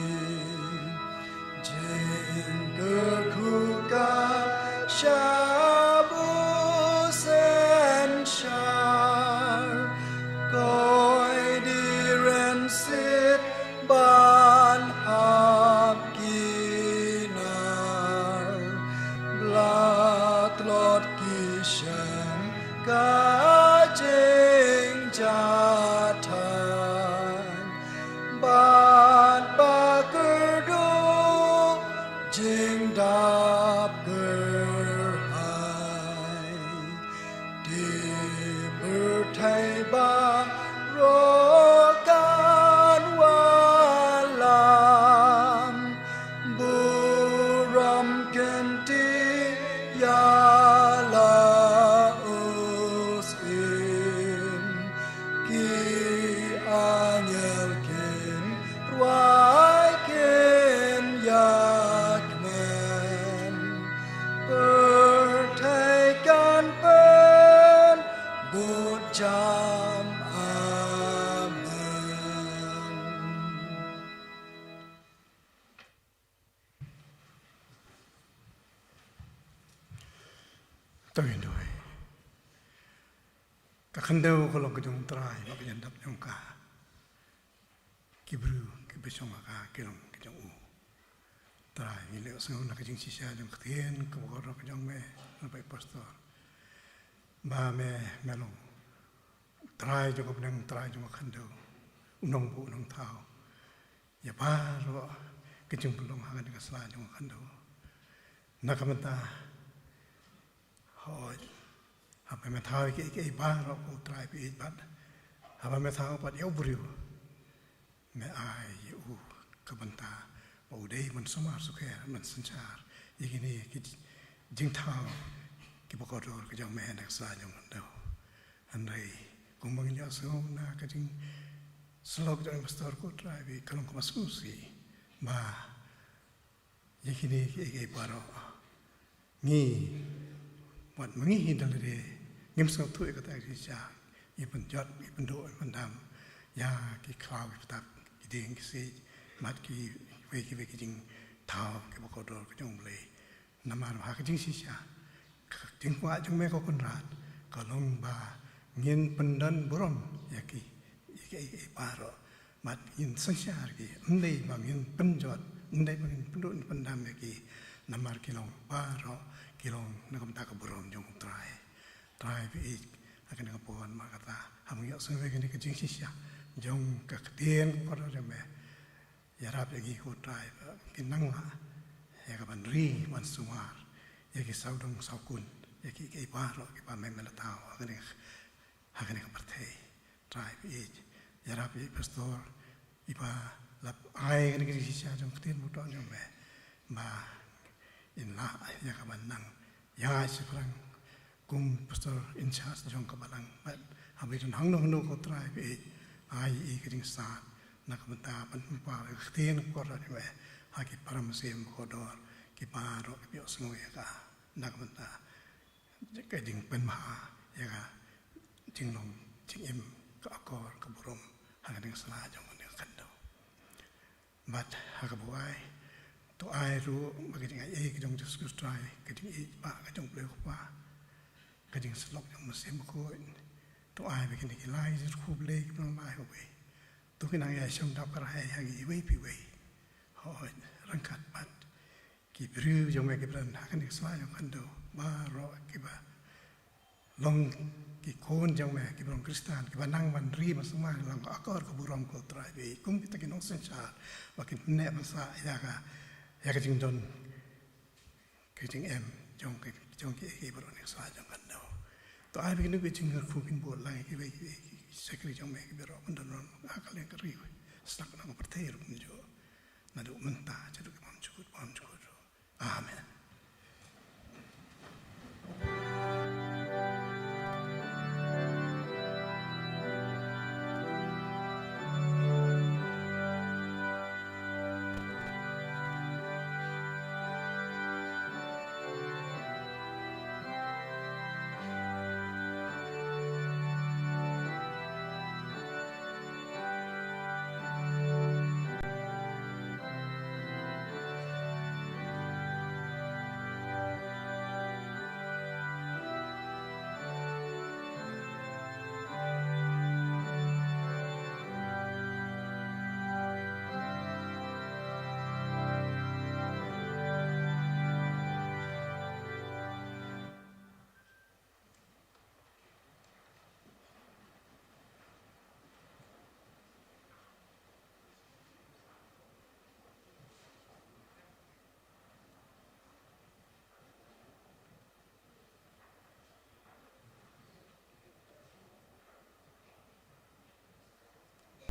Jingkyrkhu ka shah ba u synshar, koi dei ren siat ban hap ki nar. Bla tlot ki shem ka jingjahthait bad ba kyrduh jingdap kyrhai. Te pyrthei baroh kan wallam, burom kynti ïa la u Syiem. Ki angel kin rwai kin ïakmen, pyrthei kan pynbud jam. Amen. To ngin duwai. Ka khyndew ka long ka jong u Trai, bad ka jingdap jong ka, ki briew kiba shong ha ka ki long ki jong u. Trai, ngi la ïohsngew na ka jingshisha jong ka ktien kaba kordor ka jong me, na ba i pastor, ba me, me long u Trai jong ka bneng, u Trai jong ka khyndew, u nongbuh u nongthaw ïa baroh ki jingpynlong ha kane ka sla jong ka khyndew. Na ka bynta, hooid, haba me thaw ïa kiei kiei baroh, ko Trai, ba ïeit bad haba me thaw pat ïa u briew, me ai ïa u ka bynta ba u dei ban sumar sukher, ban synshar ïa kine ki jingthaw kiba kordor ka jong me na ka sla jong ka khyndew. Hynrei kumba ngi la ïohsngew na ka jingsyllok jong i pastor, ko Trai, ba ka long kaba sngewsih ba ïa kine kiei kiei baroh ngi, wat ma ngi hi da lade, ngim sngewthuh ïa kata ka jingshisha, ngi pynjot, ngi pynduh, ngi pyndam ïa ki khlaw ki btap, ki dieng ki siej, bad kiwei kiwei ki jingthaw kiba kordor ka jong u Blei. Namar ba ha ka jingshisha, ka jingkwah jong me, ko Kynrad, ka long ba ngin pyndon burom ïa ki, ïa ki, ïa ki baroh. Bad ngin synshar ïa ki, ym dei ba ngin pynjot, ym dei ba ngin pynduh, ngin pyndam ïa ki. Namar ki long baroh ki long na ka bynta ka burom jong U Trai. Trai, phi ïeit ha kane ka por, ma kata, haba ngi ïohsngew ïa kane ka jingshisha jong ka ktien ka kordor jong me, ïarap ïa ngi ko Trai ba ngin nang lah ïa ka ban ri ban sumar ïa ki sawdong sawkun, ïa ki, ki baroh kiba me la thaw ha kane, ha kane ka pyrthei. Trai, phi ïeit, ïarap ïa i pastor iba la ai kane ka jingshisha jong ka ktien kordor jong me, ba in lah ïa ka ban nang ïaid shaphrang kum pastor in charge jong ka balang. Bad haba i don hangno hangno ko Trai, phi ïeit, ai ïa i ka jingstad na ka bynta ban pynpaw ïa ka ktien ka kordor jong me ha ki para mynsiem kordor ki baroh kiba ïohsngew ïa ka, na ka bynta ka jingpynbha ïa ka jinglong jingim, ka akor ka burom ha kane ka sla jong kane ka khyndew. Bad ha kaba ai, to ai ruh ba ka jingai ei ka jong Jisu Khrist Trai, ka jingïeit ba ka jong U Blei U Kpa, ka jingsyllok jong U Mynsiem Bakhuid, to ai ba kine ki lai jingkyrkhu Blei kiba nang lai ha kawei, to kin nang ïashem dap kyrhai ha ngi iwei pa iwei. Hooid, ryngkat bad ki briew jong me kiba don ha kane ka sla jong ka khyndew baroh, kiba long ki khun jong me, kiba long Khristan, kiba nang ban ri ban sumar ïa ka akor ka burom ko Trai, ba kum kita ki nongsynshar ba kin neh ban sah ïa ka, ïa ka jingdon ka jingem jong ki, jong ki, ki baroh ha kane ka sla jong ka khyndew. To ai ba kine ki jingkyrkhu kin bud lang ïa kiwei kiwei ki shakri jong me kiba ïaroh ban don ha ka liang ka ri, shlak na ka pyrthei ruh kumjuh, naduh mynta shaduh ki bymjukut bymjukut ruh. Amen.